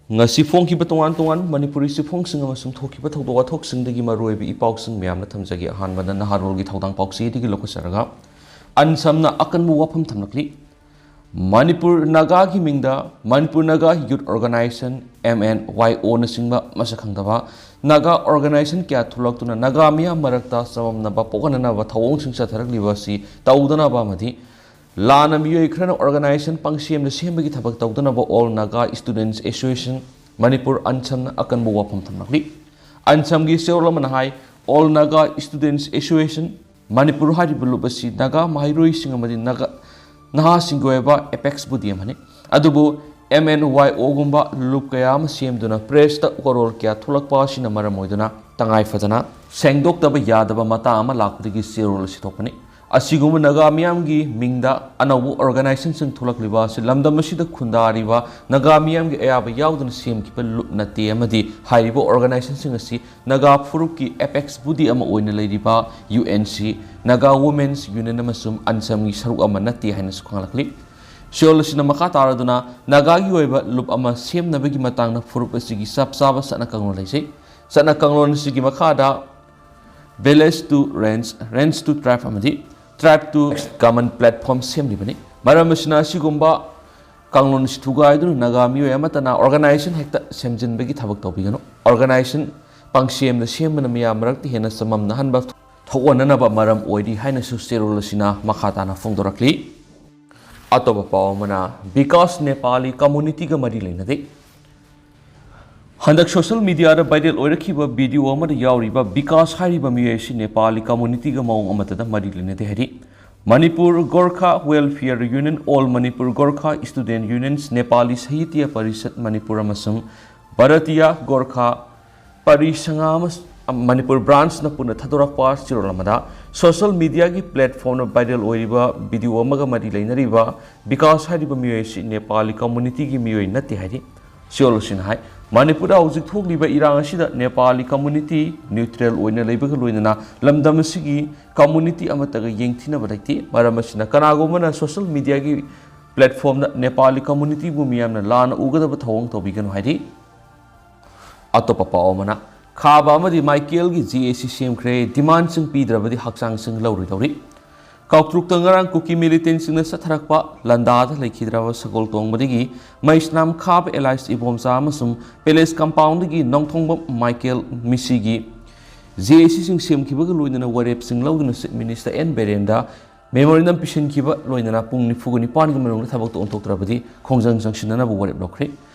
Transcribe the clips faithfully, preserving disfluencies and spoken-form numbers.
ꯉꯁꯤ ꯐꯣꯡꯈꯤꯕ ꯇꯣꯉꯥꯟ ꯇꯣꯉꯥꯟꯕ ꯃꯅꯤꯄꯨꯔꯤ ꯆꯦꯐꯣꯡꯁꯤꯡ ꯑꯃꯁꯨꯡ ꯊꯣꯛꯈꯤꯕ ꯊꯧꯗꯣꯛ ꯋꯥꯊꯣꯛꯁꯤꯡꯗꯒꯤ ꯃꯔꯨꯑꯣꯏꯕ ꯏ ꯄꯥꯎꯁꯤꯡ ꯃꯌꯥꯝꯅ ꯊꯝꯖꯒꯦ꯫ ꯑꯍꯥꯟꯕꯗ ꯅꯍꯥꯔꯣꯜꯒꯤ ꯊꯧꯗꯥꯡ ꯄꯥꯎꯆꯦꯗꯒꯤ ꯂꯧꯈꯠꯆꯔꯒ ꯑꯟꯁꯝꯅ ꯑꯀꯟꯕ ꯋꯥꯐꯝ ꯊꯝꯂꯛꯂꯤ꯫ ꯃꯅꯤꯄꯨꯔ ꯅꯥꯒꯥꯒꯤ ꯃꯤꯡꯗ ꯃꯅꯤꯄꯨꯔ ꯅꯥꯒꯥ ꯌꯨꯠ ꯑꯣꯔꯒꯅꯥꯏꯖꯦꯁꯟ, ꯑꯦꯝ ꯑꯦꯟ ꯋꯥꯏ ꯑꯣꯅ ꯆꯤꯡꯕ ꯃꯁꯛ ꯈꯪꯗꯕ ꯅꯥꯒꯥ ꯑꯣꯔꯒꯅꯥꯏꯖꯦꯁꯟ ꯀꯌꯥ ꯊꯣꯛꯂꯛꯇꯨꯅ ꯅꯥꯒꯥ ꯃꯤꯌꯥꯝ ꯃꯔꯛꯇ ꯆꯃꯝꯅꯕ ꯄꯣꯛꯍꯟꯅꯅꯕ ꯊꯧꯑꯣꯡꯁꯤꯡ ꯆꯠꯊꯔꯛꯂꯤꯕ ꯑꯁꯤ ꯇꯧꯗꯅꯕ ꯑꯃꯗꯤ ꯂꯥꯟꯅ ꯃꯤꯑꯣꯏ ꯈꯔꯅ ꯑꯣꯔꯒꯅꯥꯏꯖꯦꯁꯟ ꯄꯪꯁꯦꯝꯗ ꯁꯦꯝꯕꯒꯤ ꯊꯕꯛ ꯇꯧꯗꯅꯕ ꯑꯣꯜ ꯅꯥꯒꯥ ꯁ꯭ꯇꯨꯗꯦꯟꯠꯁ ꯑꯦꯁꯣꯁꯤꯌꯦꯁꯟ ꯃꯅꯤꯄꯨꯔ, ꯑꯟꯁꯝꯅ ꯑꯀꯟꯕ ꯋꯥꯐꯝ ꯊꯝꯂꯛꯂꯤ꯫ ꯑꯟꯁꯝꯒꯤ ꯆꯦꯔꯣꯜ ꯑꯃꯅ ꯍꯥꯏ, ꯑꯣꯜ ꯅꯥꯒꯥ ꯁ꯭ꯇꯨꯗꯦꯟꯠꯁ ꯑꯦꯁꯣꯁꯤꯌꯦꯁꯟ ꯃꯅꯤꯄꯨꯔ ꯍꯥꯏꯔꯤꯕ ꯂꯨꯞ ꯑꯁꯤ ꯅꯥꯒꯥ ꯃꯍꯩꯔꯣꯏꯁꯤꯡ ꯑꯃꯗꯤ ꯅꯥꯒꯥ ꯅꯍꯥꯁꯤꯡꯒꯤ ꯑꯣꯏꯕ ꯑꯦꯄꯦꯛꯁ ꯕꯣꯗꯤ ꯑꯃꯅꯤ꯫ ꯑꯗꯨꯕꯨ ꯑꯦꯝ ꯑꯦꯟ ꯋꯥꯏ ꯑꯣꯒꯨꯝꯕ ꯂꯨꯞ ꯀꯌꯥ ꯑꯃ ꯁꯦꯝꯗꯨꯅ ꯄ꯭ꯔꯦꯁꯇ ꯋꯥꯔꯣꯜ ꯀꯌꯥ ꯊꯣꯛꯂꯛꯄ ꯑꯁꯤꯅ ꯃꯔꯝ ꯑꯣꯏꯗꯨꯅ ꯇꯉꯥꯏ ꯐꯗꯅ ꯁꯦꯡꯗꯣꯛꯇꯕ ꯌꯥꯗꯕ ꯃꯇꯥꯡ ꯑꯃ ꯂꯥꯛꯄꯗꯒꯤ ꯆꯦꯔꯣꯜ ꯑꯁꯤ ꯊꯣꯛꯄꯅꯤ꯫ ꯑꯁꯤꯒꯨꯝꯕ ꯅꯥꯒꯥ ꯃꯤꯌꯥꯝꯒꯤ ꯃꯤꯡꯗ ꯑꯅꯧꯕ ꯑꯣꯔꯒꯅꯥꯏꯖꯦꯁꯟꯁꯤꯡ ꯊꯣꯛꯂꯛꯂꯤꯕ ꯑꯁꯤ ꯂꯝꯗꯝ ꯑꯁꯤꯗ ꯈꯨꯟꯗꯥꯔꯤꯕ ꯅꯥꯒꯥ ꯃꯤꯌꯥꯝꯒꯤ ꯑꯌꯥꯕ ꯌꯥꯎꯗꯅ ꯁꯦꯝꯈꯤꯕ ꯂꯨꯞ ꯅꯠꯇꯦ ꯑꯃꯗꯤ ꯍꯥꯏꯔꯤꯕ ꯑꯣꯔꯒꯅꯥꯏꯖꯦꯁꯟꯁꯤꯡ ꯑꯁꯤ ꯅꯥꯒꯥ ꯐꯨꯔꯨꯞꯀꯤ ꯑꯦꯄꯦꯛꯁ ꯕꯣꯗꯤ ꯑꯃ ꯑꯣꯏꯅ ꯂꯩꯔꯤꯕ U N C, Naga women's union ꯑꯃꯁꯨꯡ ꯑꯟꯁꯝꯒꯤ ꯁꯔꯨꯛ ꯑꯃ ꯅꯠꯇꯦ ꯍꯥꯏꯅꯁꯨ ꯈꯪꯂꯛꯂꯤ꯫ ꯆꯦꯔꯣꯜ ꯑꯁꯤꯅ ꯃꯈꯥ ꯇꯥꯔꯗꯨꯅ ꯅꯥꯒꯥꯒꯤ ꯑꯣꯏꯕ ꯂꯨꯞ ꯑꯃ ꯁꯦꯝꯅꯕꯒꯤ ꯃꯇꯥꯡꯗ ꯐꯨꯔꯨꯞ ꯑꯁꯤꯒꯤ ꯆꯞ ꯆꯥꯕ ꯆꯠꯅ ꯀꯥꯡꯂꯣꯟ ꯂꯩꯖꯩ꯫ ꯆꯠꯅ ꯀꯥꯡꯂꯣꯟ ꯑꯁꯤꯒꯤ ꯃꯈꯥꯗ village to range, range to tribe ꯑꯃꯗꯤ tribe to common platform ꯁꯦꯝꯂꯤꯕꯅꯤ꯫ ꯃꯔꯝ ꯑꯁꯤꯅ ꯑꯁꯤꯒꯨꯝꯕ ꯀꯥꯡꯂꯣꯟ ꯑꯁꯤ ꯊꯨꯒꯥꯏꯗꯨꯅ ꯅꯥꯒꯥ ꯃꯤꯑꯣꯏ ꯑꯃꯠꯇꯅ ꯑꯣꯔꯒꯅꯥꯏꯖꯦꯁꯟ ꯍꯦꯛꯇ ꯁꯦꯝꯖꯤꯟꯕꯒꯤ ꯊꯕꯛ ꯇꯧꯕꯤꯒꯅꯨ꯫ ꯑꯣꯔꯒꯅꯥꯏꯖꯦꯁꯟ ꯄꯪꯁꯦꯝꯗ ꯁꯦꯝꯕꯅ ꯃꯤꯌꯥꯝ ꯃꯔꯛꯇ ꯍꯦꯟꯅ ꯆꯃꯝꯅꯍꯟꯕ ꯊꯣꯛꯍꯟꯅꯅꯕ ꯃꯔꯝ ꯑꯣꯏꯔꯤ ꯍꯥꯏꯅꯁꯨ ꯆꯦꯔꯣꯜ ꯑꯁꯤꯅ ꯃꯈꯥ ꯇꯥꯅ ꯐꯣꯡꯗꯣꯔꯛꯂꯤ꯫ ꯑꯇꯣꯞꯄ ꯄꯥꯎ ꯑꯃꯅ, ꯕꯤꯀꯥꯁ ꯅꯦꯄꯥꯂꯤ ꯀꯝꯃꯨꯅꯤꯇꯤꯒ ꯃꯔꯤ ꯂꯩꯅꯗꯦ꯫ ꯍꯟꯗꯛ ꯁꯣꯁꯤꯌꯦꯜ ꯃꯤꯗꯤꯌꯥꯗ ꯚꯥꯏꯔꯦꯜ ꯑꯣꯏꯔꯛꯈꯤꯕ ꯚꯤꯗꯤꯑꯣ ꯑꯃꯗ ꯌꯥꯎꯔꯤꯕ ꯕꯤꯀꯥꯁ ꯍꯥꯏꯔꯤꯕ ꯃꯤꯑꯣꯏ ꯑꯁꯤ ꯅꯦꯄꯥꯂꯤ ꯀꯝꯃꯨꯅꯤꯇꯤꯒ ꯃꯑꯣꯡ ꯑꯃꯠꯇꯗ ꯃꯔꯤ ꯂꯩꯅꯗꯦ ꯍꯥꯏꯔꯤ꯫ Manipur Gorkha welfare union, all Manipur Gorkha student unions, Nepali Sahitya Parishad Manipur ꯑꯃꯁꯨꯡ ꯚꯥꯔꯇꯤꯌꯥ ꯒꯣꯔꯈꯥ ꯄꯔꯤꯁꯪꯒꯥ ꯑꯃ-, ꯃꯅꯤꯄꯨꯔ ꯕ꯭ꯔꯥꯟꯁꯅ ꯄꯨꯟꯅ ꯊꯥꯗꯣꯔꯛꯄ ꯆꯦꯔꯣꯜ ꯑꯃꯗ, ꯁꯣꯁꯤꯌꯦꯜ ꯃꯤꯗꯤꯌꯥꯒꯤ ꯄ꯭ꯂꯦꯠꯐꯣꯝꯗ ꯚꯥꯏꯔꯦꯜ ꯑꯣꯏꯔꯤꯕ ꯚꯤꯗꯤꯑꯣ ꯑꯃꯒ ꯃꯔꯤ ꯂꯩꯅꯔꯤꯕ ꯕꯤꯀꯥꯁ ꯍꯥꯏꯔꯤꯕ ꯃꯤꯑꯣꯏ ꯑꯁꯤ ꯅꯦꯄꯥꯂꯤ ꯀꯝꯃꯨꯅꯤꯇꯤꯒꯤ ꯃꯤꯑꯣꯏ ꯅꯠꯇꯦ ꯍꯥꯏꯔꯤ꯫ ꯆꯦꯔꯣꯜ ꯑꯁꯤꯅ ꯍꯥꯏ, ꯃꯅꯤꯄꯨꯔꯗ ꯍꯧꯖꯤꯛ ꯊꯣꯛꯂꯤꯕ ꯏꯔꯥꯡ ꯑꯁꯤꯗ ꯅꯦꯄꯥꯂꯤ ꯀꯝꯃꯨꯅꯤꯇꯤ ꯅ꯭ꯌꯨꯇ꯭ꯔꯦꯜ ꯑꯣꯏꯅ ꯂꯩꯕꯒ ꯂꯣꯏꯅꯅ ꯂꯝꯗꯝ ꯑꯁꯤꯒꯤ ꯀꯝꯃꯨꯅꯤꯇꯤ ꯑꯃꯠꯇꯒ ꯌꯦꯡꯊꯤꯅꯕ ꯂꯩꯇꯦ꯫ ꯃꯔꯝ ꯑꯁꯤꯅ ꯀꯅꯥꯒꯨꯝꯕꯅ ꯁꯣꯁꯤꯌꯦꯜ ꯃꯤꯗꯤꯌꯥꯒꯤ platformꯗ Nepali communityꯕꯨ ꯃꯤꯌꯥꯝꯅ ꯂꯥꯟꯅ ꯎꯒꯗꯕ ꯊꯧꯑꯣꯡ ꯇꯧꯕꯤꯒꯅꯨ ꯍꯥꯏꯔꯤ꯫ ꯑꯇꯣꯞꯄ ꯄꯥꯎ ꯑꯃꯅ, ꯈꯥꯕ ꯑꯃꯗꯤ ꯃꯥꯏꯀꯦꯜꯒꯤ J A C ꯁꯦꯝꯈ꯭ꯔꯦ, demandꯁꯤꯡ ꯄꯤꯗ꯭ꯔꯕꯗꯤ ꯍꯛꯆꯥꯡꯁꯤꯡ ꯂꯧꯔꯣꯏꯗꯧꯔꯤ꯫ ꯀꯥꯎꯇ꯭ꯔꯨꯛꯇ ꯉꯔꯥꯡ ꯀꯨꯀꯤ militantꯁꯤꯡꯅ ꯆꯠꯊꯔꯛꯄ ꯂꯥꯟꯗꯥꯗ ꯂꯩꯈꯤꯗ꯭ꯔꯕ ꯁꯒꯣꯜ ꯇꯣꯡꯕꯗꯒꯤ ꯃꯩꯁꯅꯥꯝ ꯈꯥꯕ ꯑꯦꯂꯥꯏꯁ ꯏꯕꯣꯝꯆꯥ ꯑꯃꯁꯨꯡ palace compoundꯗꯒꯤ Nongthongbam Michael ꯃꯤꯁꯤꯒꯤ J A Cꯁꯤꯡ ꯁꯦꯝꯈꯤꯕꯒ ꯂꯣꯏꯅꯅ ꯋꯥꯔꯦꯞꯁꯤꯡ ꯂꯧꯗꯨꯅ Chief Minister N ꯕꯤꯔꯦꯟꯗ memorandum ꯄꯤꯁꯤꯟꯈꯤꯕ ꯂꯣꯏꯅꯅ ꯄꯨꯡ ꯅꯤꯐꯨꯒ ꯅꯤꯄꯥꯟꯒꯤ ꯃꯅꯨꯡꯗ ꯊꯕꯛꯇ ꯑꯣꯟꯊꯣꯛꯇ꯭ꯔꯕꯗꯤ ꯈꯣꯡꯖꯪ ꯆꯪꯁꯤꯟꯅꯅꯕ ꯋꯥꯔꯦꯞ ꯂꯧꯈ꯭ꯔꯦ꯫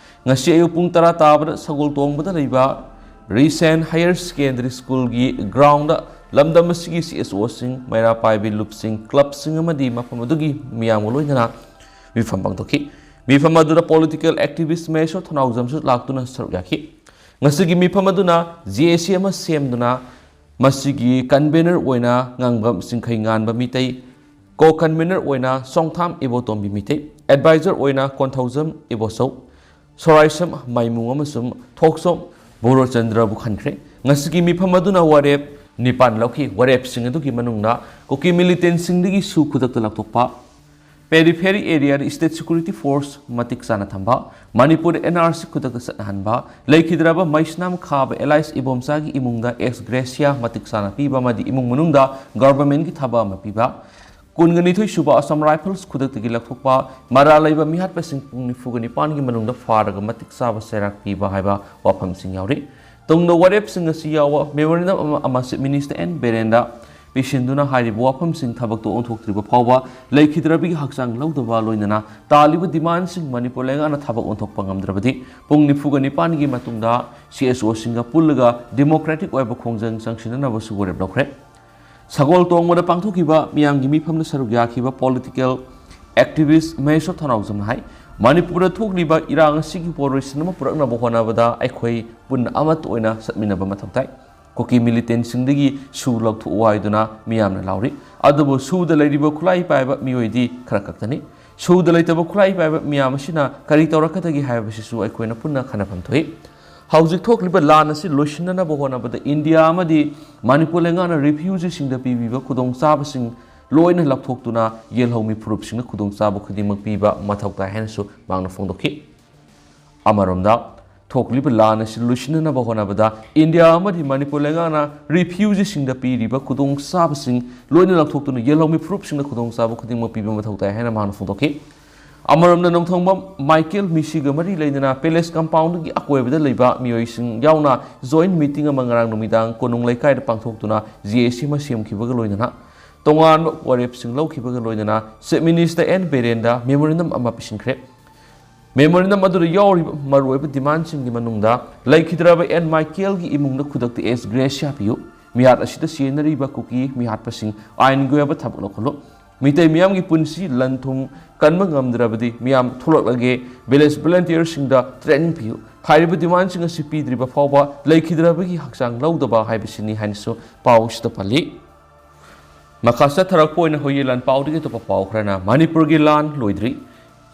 ꯉꯁꯤ ꯑꯌꯨꯛ ꯄꯨꯡ ꯇꯔꯥ ꯇꯥꯕꯗ ꯁꯒꯣꯜ ꯇꯣꯡꯕꯗ ꯂꯩꯕ Risen Higher Secondary Schoolꯒꯤ groundꯗ ꯂꯝꯗꯝ ꯑꯁꯤꯒꯤ C S Oꯁꯤꯡ, ꯃꯩꯔꯥ ꯄꯥꯏꯕꯤ ꯂꯨꯞꯁꯤꯡ, clubꯁꯤꯡ ꯑꯃꯗꯤ ꯃꯐꯝ ꯑꯗꯨꯒꯤ ꯃꯤꯌꯥꯝꯒ ꯂꯣꯏꯅꯅ ꯃꯤꯐꯝ ꯄꯥꯡꯊꯣꯛꯈꯤ꯫ ꯃꯤꯐꯝ ꯑꯗꯨꯗ political activist ꯃꯍꯦꯁꯣꯔ ꯊꯧꯅꯥꯎꯖꯝꯁꯨ ꯂꯥꯛꯇꯨꯅ ꯁꯔꯨꯛ ꯌꯥꯈꯤ꯫ ꯉꯁꯤꯒꯤ ꯃꯤꯐꯝ ꯑꯗꯨꯅ J A C ꯑꯃ ꯁꯦꯝꯗꯨꯅ ꯃꯁꯤꯒꯤ convener ꯑꯣꯏꯅ ꯉꯥꯡꯕꯝ ꯆꯤꯡꯈꯩ ꯉꯥꯟꯕ ꯃꯤꯇꯩ, co-convener ꯑꯣꯏꯅ ꯁꯣꯡꯊꯥꯝ ꯏꯕꯣꯇꯣꯝꯕꯤ ꯃꯤꯇꯩ, advisor ꯑꯣꯏꯅ ꯀꯣꯟꯊꯧꯖꯝ ꯏꯕꯣꯆꯧ, ꯁꯣꯔꯥꯏꯁꯝ ꯃꯥꯏꯃꯨ ꯑꯃꯁꯨꯡ ꯊꯣꯛꯆꯣꯝ ꯕꯣꯔꯣꯆꯟꯗ꯭ꯔꯕꯨ ꯈꯟꯈ꯭ꯔꯦ꯫ ꯉꯁꯤꯒꯤ ꯃꯤꯐꯝ ꯑꯗꯨꯅ ꯋꯥꯔꯦꯞ ꯅꯤꯄꯥꯟ ꯂꯧꯈꯤ꯫ ꯋꯥꯔꯦꯞꯁꯤꯡ ꯑꯗꯨꯒꯤ ꯃꯅꯨꯡꯗ ꯀꯨꯀꯤ militantꯁꯤꯡꯗꯒꯤ ꯁꯨ ꯈꯨꯗꯛꯇ ꯂꯧꯊꯣꯛꯄ, periphery areaꯗ state security force ꯃꯇꯤꯛ ꯆꯥꯅ ꯊꯝꯕ, ꯃꯅꯤꯄꯨꯔꯗ N R C ꯈꯨꯗꯛꯇ ꯆꯠꯅꯍꯟꯕ, ꯂꯩꯈꯤꯗ꯭ꯔꯕ ꯃꯩꯁꯅꯥꯝ ꯈꯥꯕ ꯑꯦꯂꯥꯏꯁ ꯏꯕꯣꯝꯆꯥꯒꯤ ꯏꯃꯨꯡꯗ ex gratia ꯃꯇꯤꯛ ꯆꯥꯅ ꯄꯤꯕ ꯑꯃꯗꯤ ꯏꯃꯨꯡ ꯃꯅꯨꯡꯗ governmentꯀꯤ ꯊꯕꯛ ꯑꯃ ꯄꯤꯕ, ꯀꯨꯟꯒ ꯅꯤꯊꯣꯏ ꯁꯨꯕ Assam Rifles ꯈꯨꯗꯛꯇꯒꯤ ꯂꯧꯊꯣꯛꯄ, ꯃꯔꯥꯜ ꯂꯩꯕ ꯃꯤꯍꯥꯠꯄꯁꯤꯡ ꯄꯨꯡ ꯅꯤꯐꯨꯒ ꯅꯤꯄꯥꯟꯒꯤ ꯃꯅꯨꯡꯗ ꯐꯥꯔꯒ ꯃꯇꯤꯛ ꯆꯥꯕ ꯆꯩꯔꯥꯛ ꯄꯤꯕ ꯍꯥꯏꯕ ꯋꯥꯐꯝꯁꯤꯡ ꯌꯥꯎꯔꯤ꯫ ꯇꯨꯡꯗ ꯋꯥꯔꯦꯞꯁꯤꯡ ꯑꯁꯤ ꯌꯥꯎꯕ memorandum ꯑꯃ, ꯑꯃ Chief Minister N ꯕꯤꯔꯦꯟꯗ ꯄꯤꯁꯤꯟꯗꯨꯅ ꯍꯥꯏꯔꯤꯕ ꯋꯥꯐꯝꯁꯤꯡ ꯊꯕꯛꯇ ꯑꯣꯟꯊꯣꯛꯇ꯭ꯔꯤꯕ ꯐꯥꯎꯕ ꯂꯩꯈꯤꯗ꯭ꯔꯕꯒꯤ ꯍꯛꯆꯥꯡ ꯂꯧꯗꯕ ꯂꯣꯏꯅꯅ ꯇꯥꯜꯂꯤꯕ demandꯁꯤꯡ ꯃꯅꯤꯄꯨꯔ ꯂꯩꯉꯥꯛꯅ ꯊꯕꯛ ꯑꯣꯟꯊꯣꯛꯄ ꯉꯝꯗ꯭ꯔꯕꯗꯤ ꯄꯨꯡ ꯅꯤꯐꯨꯒ ꯅꯤꯄꯥꯟꯒꯤ ꯃꯇꯨꯡꯗ C S Oꯁꯤꯡꯒ ꯄꯨꯜꯂꯒ democratic ꯑꯣꯏꯕ ꯈꯣꯡꯖꯪ ꯆꯪꯁꯤꯟꯅꯅꯕꯁꯨ ꯋꯥꯔꯦꯞ ꯂꯧꯈ꯭ꯔꯦ꯫ ꯁꯒꯣꯜ ꯇꯣꯡꯕꯗ ꯄꯥꯡꯊꯣꯛꯈꯤꯕ ꯃꯤꯌꯥꯝꯒꯤ ꯃꯤꯐꯝꯗ ꯁꯔꯨꯛ ꯌꯥꯈꯤꯕ political activist ꯃꯍꯦꯁꯣꯔ ꯊꯧꯅꯥꯎꯖꯝꯅ ꯍꯥꯏ, ꯃꯅꯤꯄꯨꯔꯗ ꯊꯣꯛꯂꯤꯕ ꯏꯔꯥꯡ ꯑꯁꯤꯒꯤ resolution ꯑꯃ ꯄꯨꯔꯛꯅꯕ ꯍꯣꯠꯅꯕꯗ ꯑꯩꯈꯣꯏ ꯄꯨꯟꯅ ꯑꯃꯠꯇ ꯑꯣꯏꯅ ꯆꯠꯃꯤꯟꯅꯕ ꯃꯊꯧ ꯇꯥꯏ꯫ ꯀꯨꯀꯤ militantꯁꯤꯡꯗꯒꯤ ꯁꯨ ꯂꯧꯊꯣꯛꯎ ꯍꯥꯏꯗꯨꯅ ꯃꯤꯌꯥꯝꯅ ꯂꯥꯎꯔꯤ꯫ ꯑꯗꯨꯕꯨ ꯁꯨꯗ ꯂꯩꯔꯤꯕ ꯈꯨꯠꯂꯥꯏ ꯄꯥꯏꯕ ꯃꯤꯑꯣꯏꯗꯤ ꯈꯔ ꯈꯛꯇꯅꯤ꯫ ꯁꯨꯗ ꯂꯩꯇꯕ ꯈꯨꯠꯂꯥꯏ ꯄꯥꯏꯕ ꯃꯤꯌꯥꯝ ꯑꯁꯤꯅ ꯀꯔꯤ ꯇꯧꯔꯛꯀꯗꯒꯦ ꯍꯥꯏꯕꯁꯤꯁꯨ ꯑꯩꯈꯣꯏꯅ ꯄꯨꯟꯅ ꯈꯟꯅꯐꯝ ꯊꯣꯛꯏ꯫ ꯍꯧꯖꯤꯛ ꯊꯣꯛꯂꯤꯕ ꯂꯥꯟ ꯑꯁꯤ ꯂꯣꯏꯁꯤꯟꯅꯅꯕ ꯍꯣꯠꯅꯕꯗ ꯏꯟꯗꯤꯌꯥ ꯑꯃꯗꯤ ꯃꯅꯤꯄꯨꯔ ꯂꯩꯉꯥꯛꯅ refugeeꯁꯤꯡꯗ ꯄꯤꯕꯤꯕ ꯈꯨꯗꯣꯡꯆꯥꯕꯁꯤꯡ ꯂꯣꯏꯅ ꯂꯧꯊꯣꯛꯇꯨꯅ ꯌꯦꯜꯍꯧꯃꯤ ꯐꯨꯔꯨꯞꯁꯤꯡꯅ ꯈꯨꯗꯣꯡꯆꯥꯕ ꯈꯨꯗꯤꯡꯃꯛ ꯄꯤꯕ ꯃꯊꯧ ꯇꯥꯏ ꯍꯥꯏꯅꯁꯨ ꯃꯍꯥꯛꯅ ꯐꯣꯡꯗꯣꯛꯈꯤ꯫ ꯑꯃꯔꯣꯝꯗ, ꯊꯣꯛꯂꯤꯕ ꯂꯥꯟ ꯑꯁꯤ ꯂꯣꯏꯁꯤꯟꯅꯅꯕ ꯍꯣꯠꯅꯕꯗ ꯏꯟꯗꯤꯌꯥ ꯑꯃꯗꯤ ꯃꯅꯤꯄꯨꯔ ꯂꯩꯉꯥꯛꯅ ꯔꯤꯐ꯭ꯌꯨꯖꯤꯁꯤꯡꯗ ꯄꯤꯔꯤꯕ ꯈꯨꯗꯣꯡꯆꯥꯕꯁꯤꯡ ꯂꯣꯏꯅ ꯂꯧꯊꯣꯛꯇꯨꯅ ꯌꯦꯜꯍꯧꯃꯤ ꯐꯨꯔꯨꯞꯁꯤꯡꯅ ꯈꯨꯗꯣꯡꯆꯥꯕ ꯈꯨꯗꯤꯡꯃꯛ ꯄꯤꯕ ꯃꯊꯧ ꯇꯥꯏ ꯍꯥꯏꯅ ꯃꯍꯥꯛꯅ ꯐꯣꯡꯗꯣꯛꯈꯤ꯫ ꯑꯃꯔꯣꯝꯗ, ꯅꯣꯡꯊꯣꯡꯕ ꯃꯥꯏꯀꯦꯜ ꯃꯤꯁꯤꯒ ꯃꯔꯤ ꯂꯩꯅꯅ ꯄꯦꯂꯦꯁ ꯀꯝꯄꯥꯎꯟꯗꯒꯤ ꯑꯀꯣꯏꯕꯗ ꯂꯩꯕ ꯃꯤꯑꯣꯏꯁꯤꯡ ꯌꯥꯎꯅ ꯖꯣꯏꯟ ꯃꯤꯇꯤꯡ ꯑꯃ ꯉꯔꯥꯡ ꯅꯨꯃꯤꯗꯥꯡ ꯀꯣꯅꯨꯡ ꯂꯩꯀꯥꯏꯗ ꯄꯥꯡꯊꯣꯛꯇꯨꯅ ꯖꯦ ꯑꯦ ꯁꯤ ꯑꯃ ꯁꯦꯝꯈꯤꯕꯒ ꯂꯣꯏꯅꯅ ꯇꯣꯉꯥꯟꯕ ꯋꯥꯔꯦꯞꯁꯤꯡ ꯂꯧꯈꯤꯕꯒ ꯂꯣꯏꯅꯅ ꯆꯤꯐ ꯃꯤꯅꯤꯁꯇꯔ ꯑꯦꯟ ꯕꯤꯔꯦꯟꯗ ꯃꯦꯃꯣꯔꯦꯟꯗꯝ ꯑꯃ ꯄꯤꯁꯤꯟꯈ꯭ꯔꯦ꯫ ꯃꯦꯃꯣꯔꯦꯟꯗꯝ ꯑꯗꯨꯗ ꯌꯥꯎꯔꯤꯕ ꯃꯔꯨꯑꯣꯏꯕ ꯗꯤꯃꯥꯟꯁꯤꯡꯒꯤ ꯃꯅꯨꯡꯗ ꯂꯩꯈꯤꯗ꯭ꯔꯕ ꯑꯦꯟ ꯃꯥꯏꯀꯦꯜꯒꯤ ꯏꯃꯨꯡꯗ ꯈꯨꯗꯛꯇ ꯑꯦꯁ ꯒ꯭ꯔꯦꯁꯤꯌꯥ ꯄꯤꯌꯨ, ꯃꯤꯍꯥꯠ ꯑꯁꯤꯗ ꯁꯤꯖꯤꯟꯅꯔꯤꯕ ꯀꯨꯀꯤ ꯃꯤꯍꯥꯠꯄꯁꯤꯡ ꯑꯥꯏꯟꯒꯤ ꯑꯣꯏꯕ ꯊꯕꯛ ꯂꯧꯈꯠꯂꯨ, ꯃꯤꯇꯩ ꯃꯤꯌꯥꯝꯒꯤ ꯄꯨꯟꯁꯤ ꯂꯟ ꯊꯨꯝ ꯀꯟꯕ ꯉꯝꯗ꯭ꯔꯕꯗꯤ ꯃꯤꯌꯥꯝ ꯊꯣꯛꯂꯛꯂꯒꯦ, ꯚꯤꯂꯦꯖ ꯚꯣꯂꯨꯟꯇꯤꯌꯔꯁꯤꯡꯗ ꯇ꯭ꯔꯦꯅꯤꯡ ꯄꯤꯌꯨ꯫ ꯍꯥꯏꯔꯤꯕ ꯗꯤꯃꯥꯟꯁꯤꯡ ꯑꯁꯤ ꯄꯤꯗ꯭ꯔꯤꯕ ꯐꯥꯎꯕ ꯂꯩꯈꯤꯗ꯭ꯔꯕꯒꯤ ꯍꯛꯆꯥꯡ ꯂꯧꯗꯕ ꯍꯥꯏꯕꯁꯤꯅꯤ ꯍꯥꯏꯅꯁꯨ ꯄꯥꯎ ꯑꯁꯤꯗ ꯄꯜꯂꯤ꯫ ꯃꯈꯥ ꯆꯠꯊꯔꯛꯄ ꯑꯣꯏꯅ ꯍꯣꯌꯦ ꯂꯥꯟ ꯄꯥꯎꯗꯒꯤ ꯑꯇꯣꯞꯄ ꯄꯥꯎ ꯈꯔꯅ ꯃꯅꯤꯄꯨꯔꯒꯤ ꯂꯥꯟ ꯂꯣꯏꯗ꯭ꯔꯤ꯫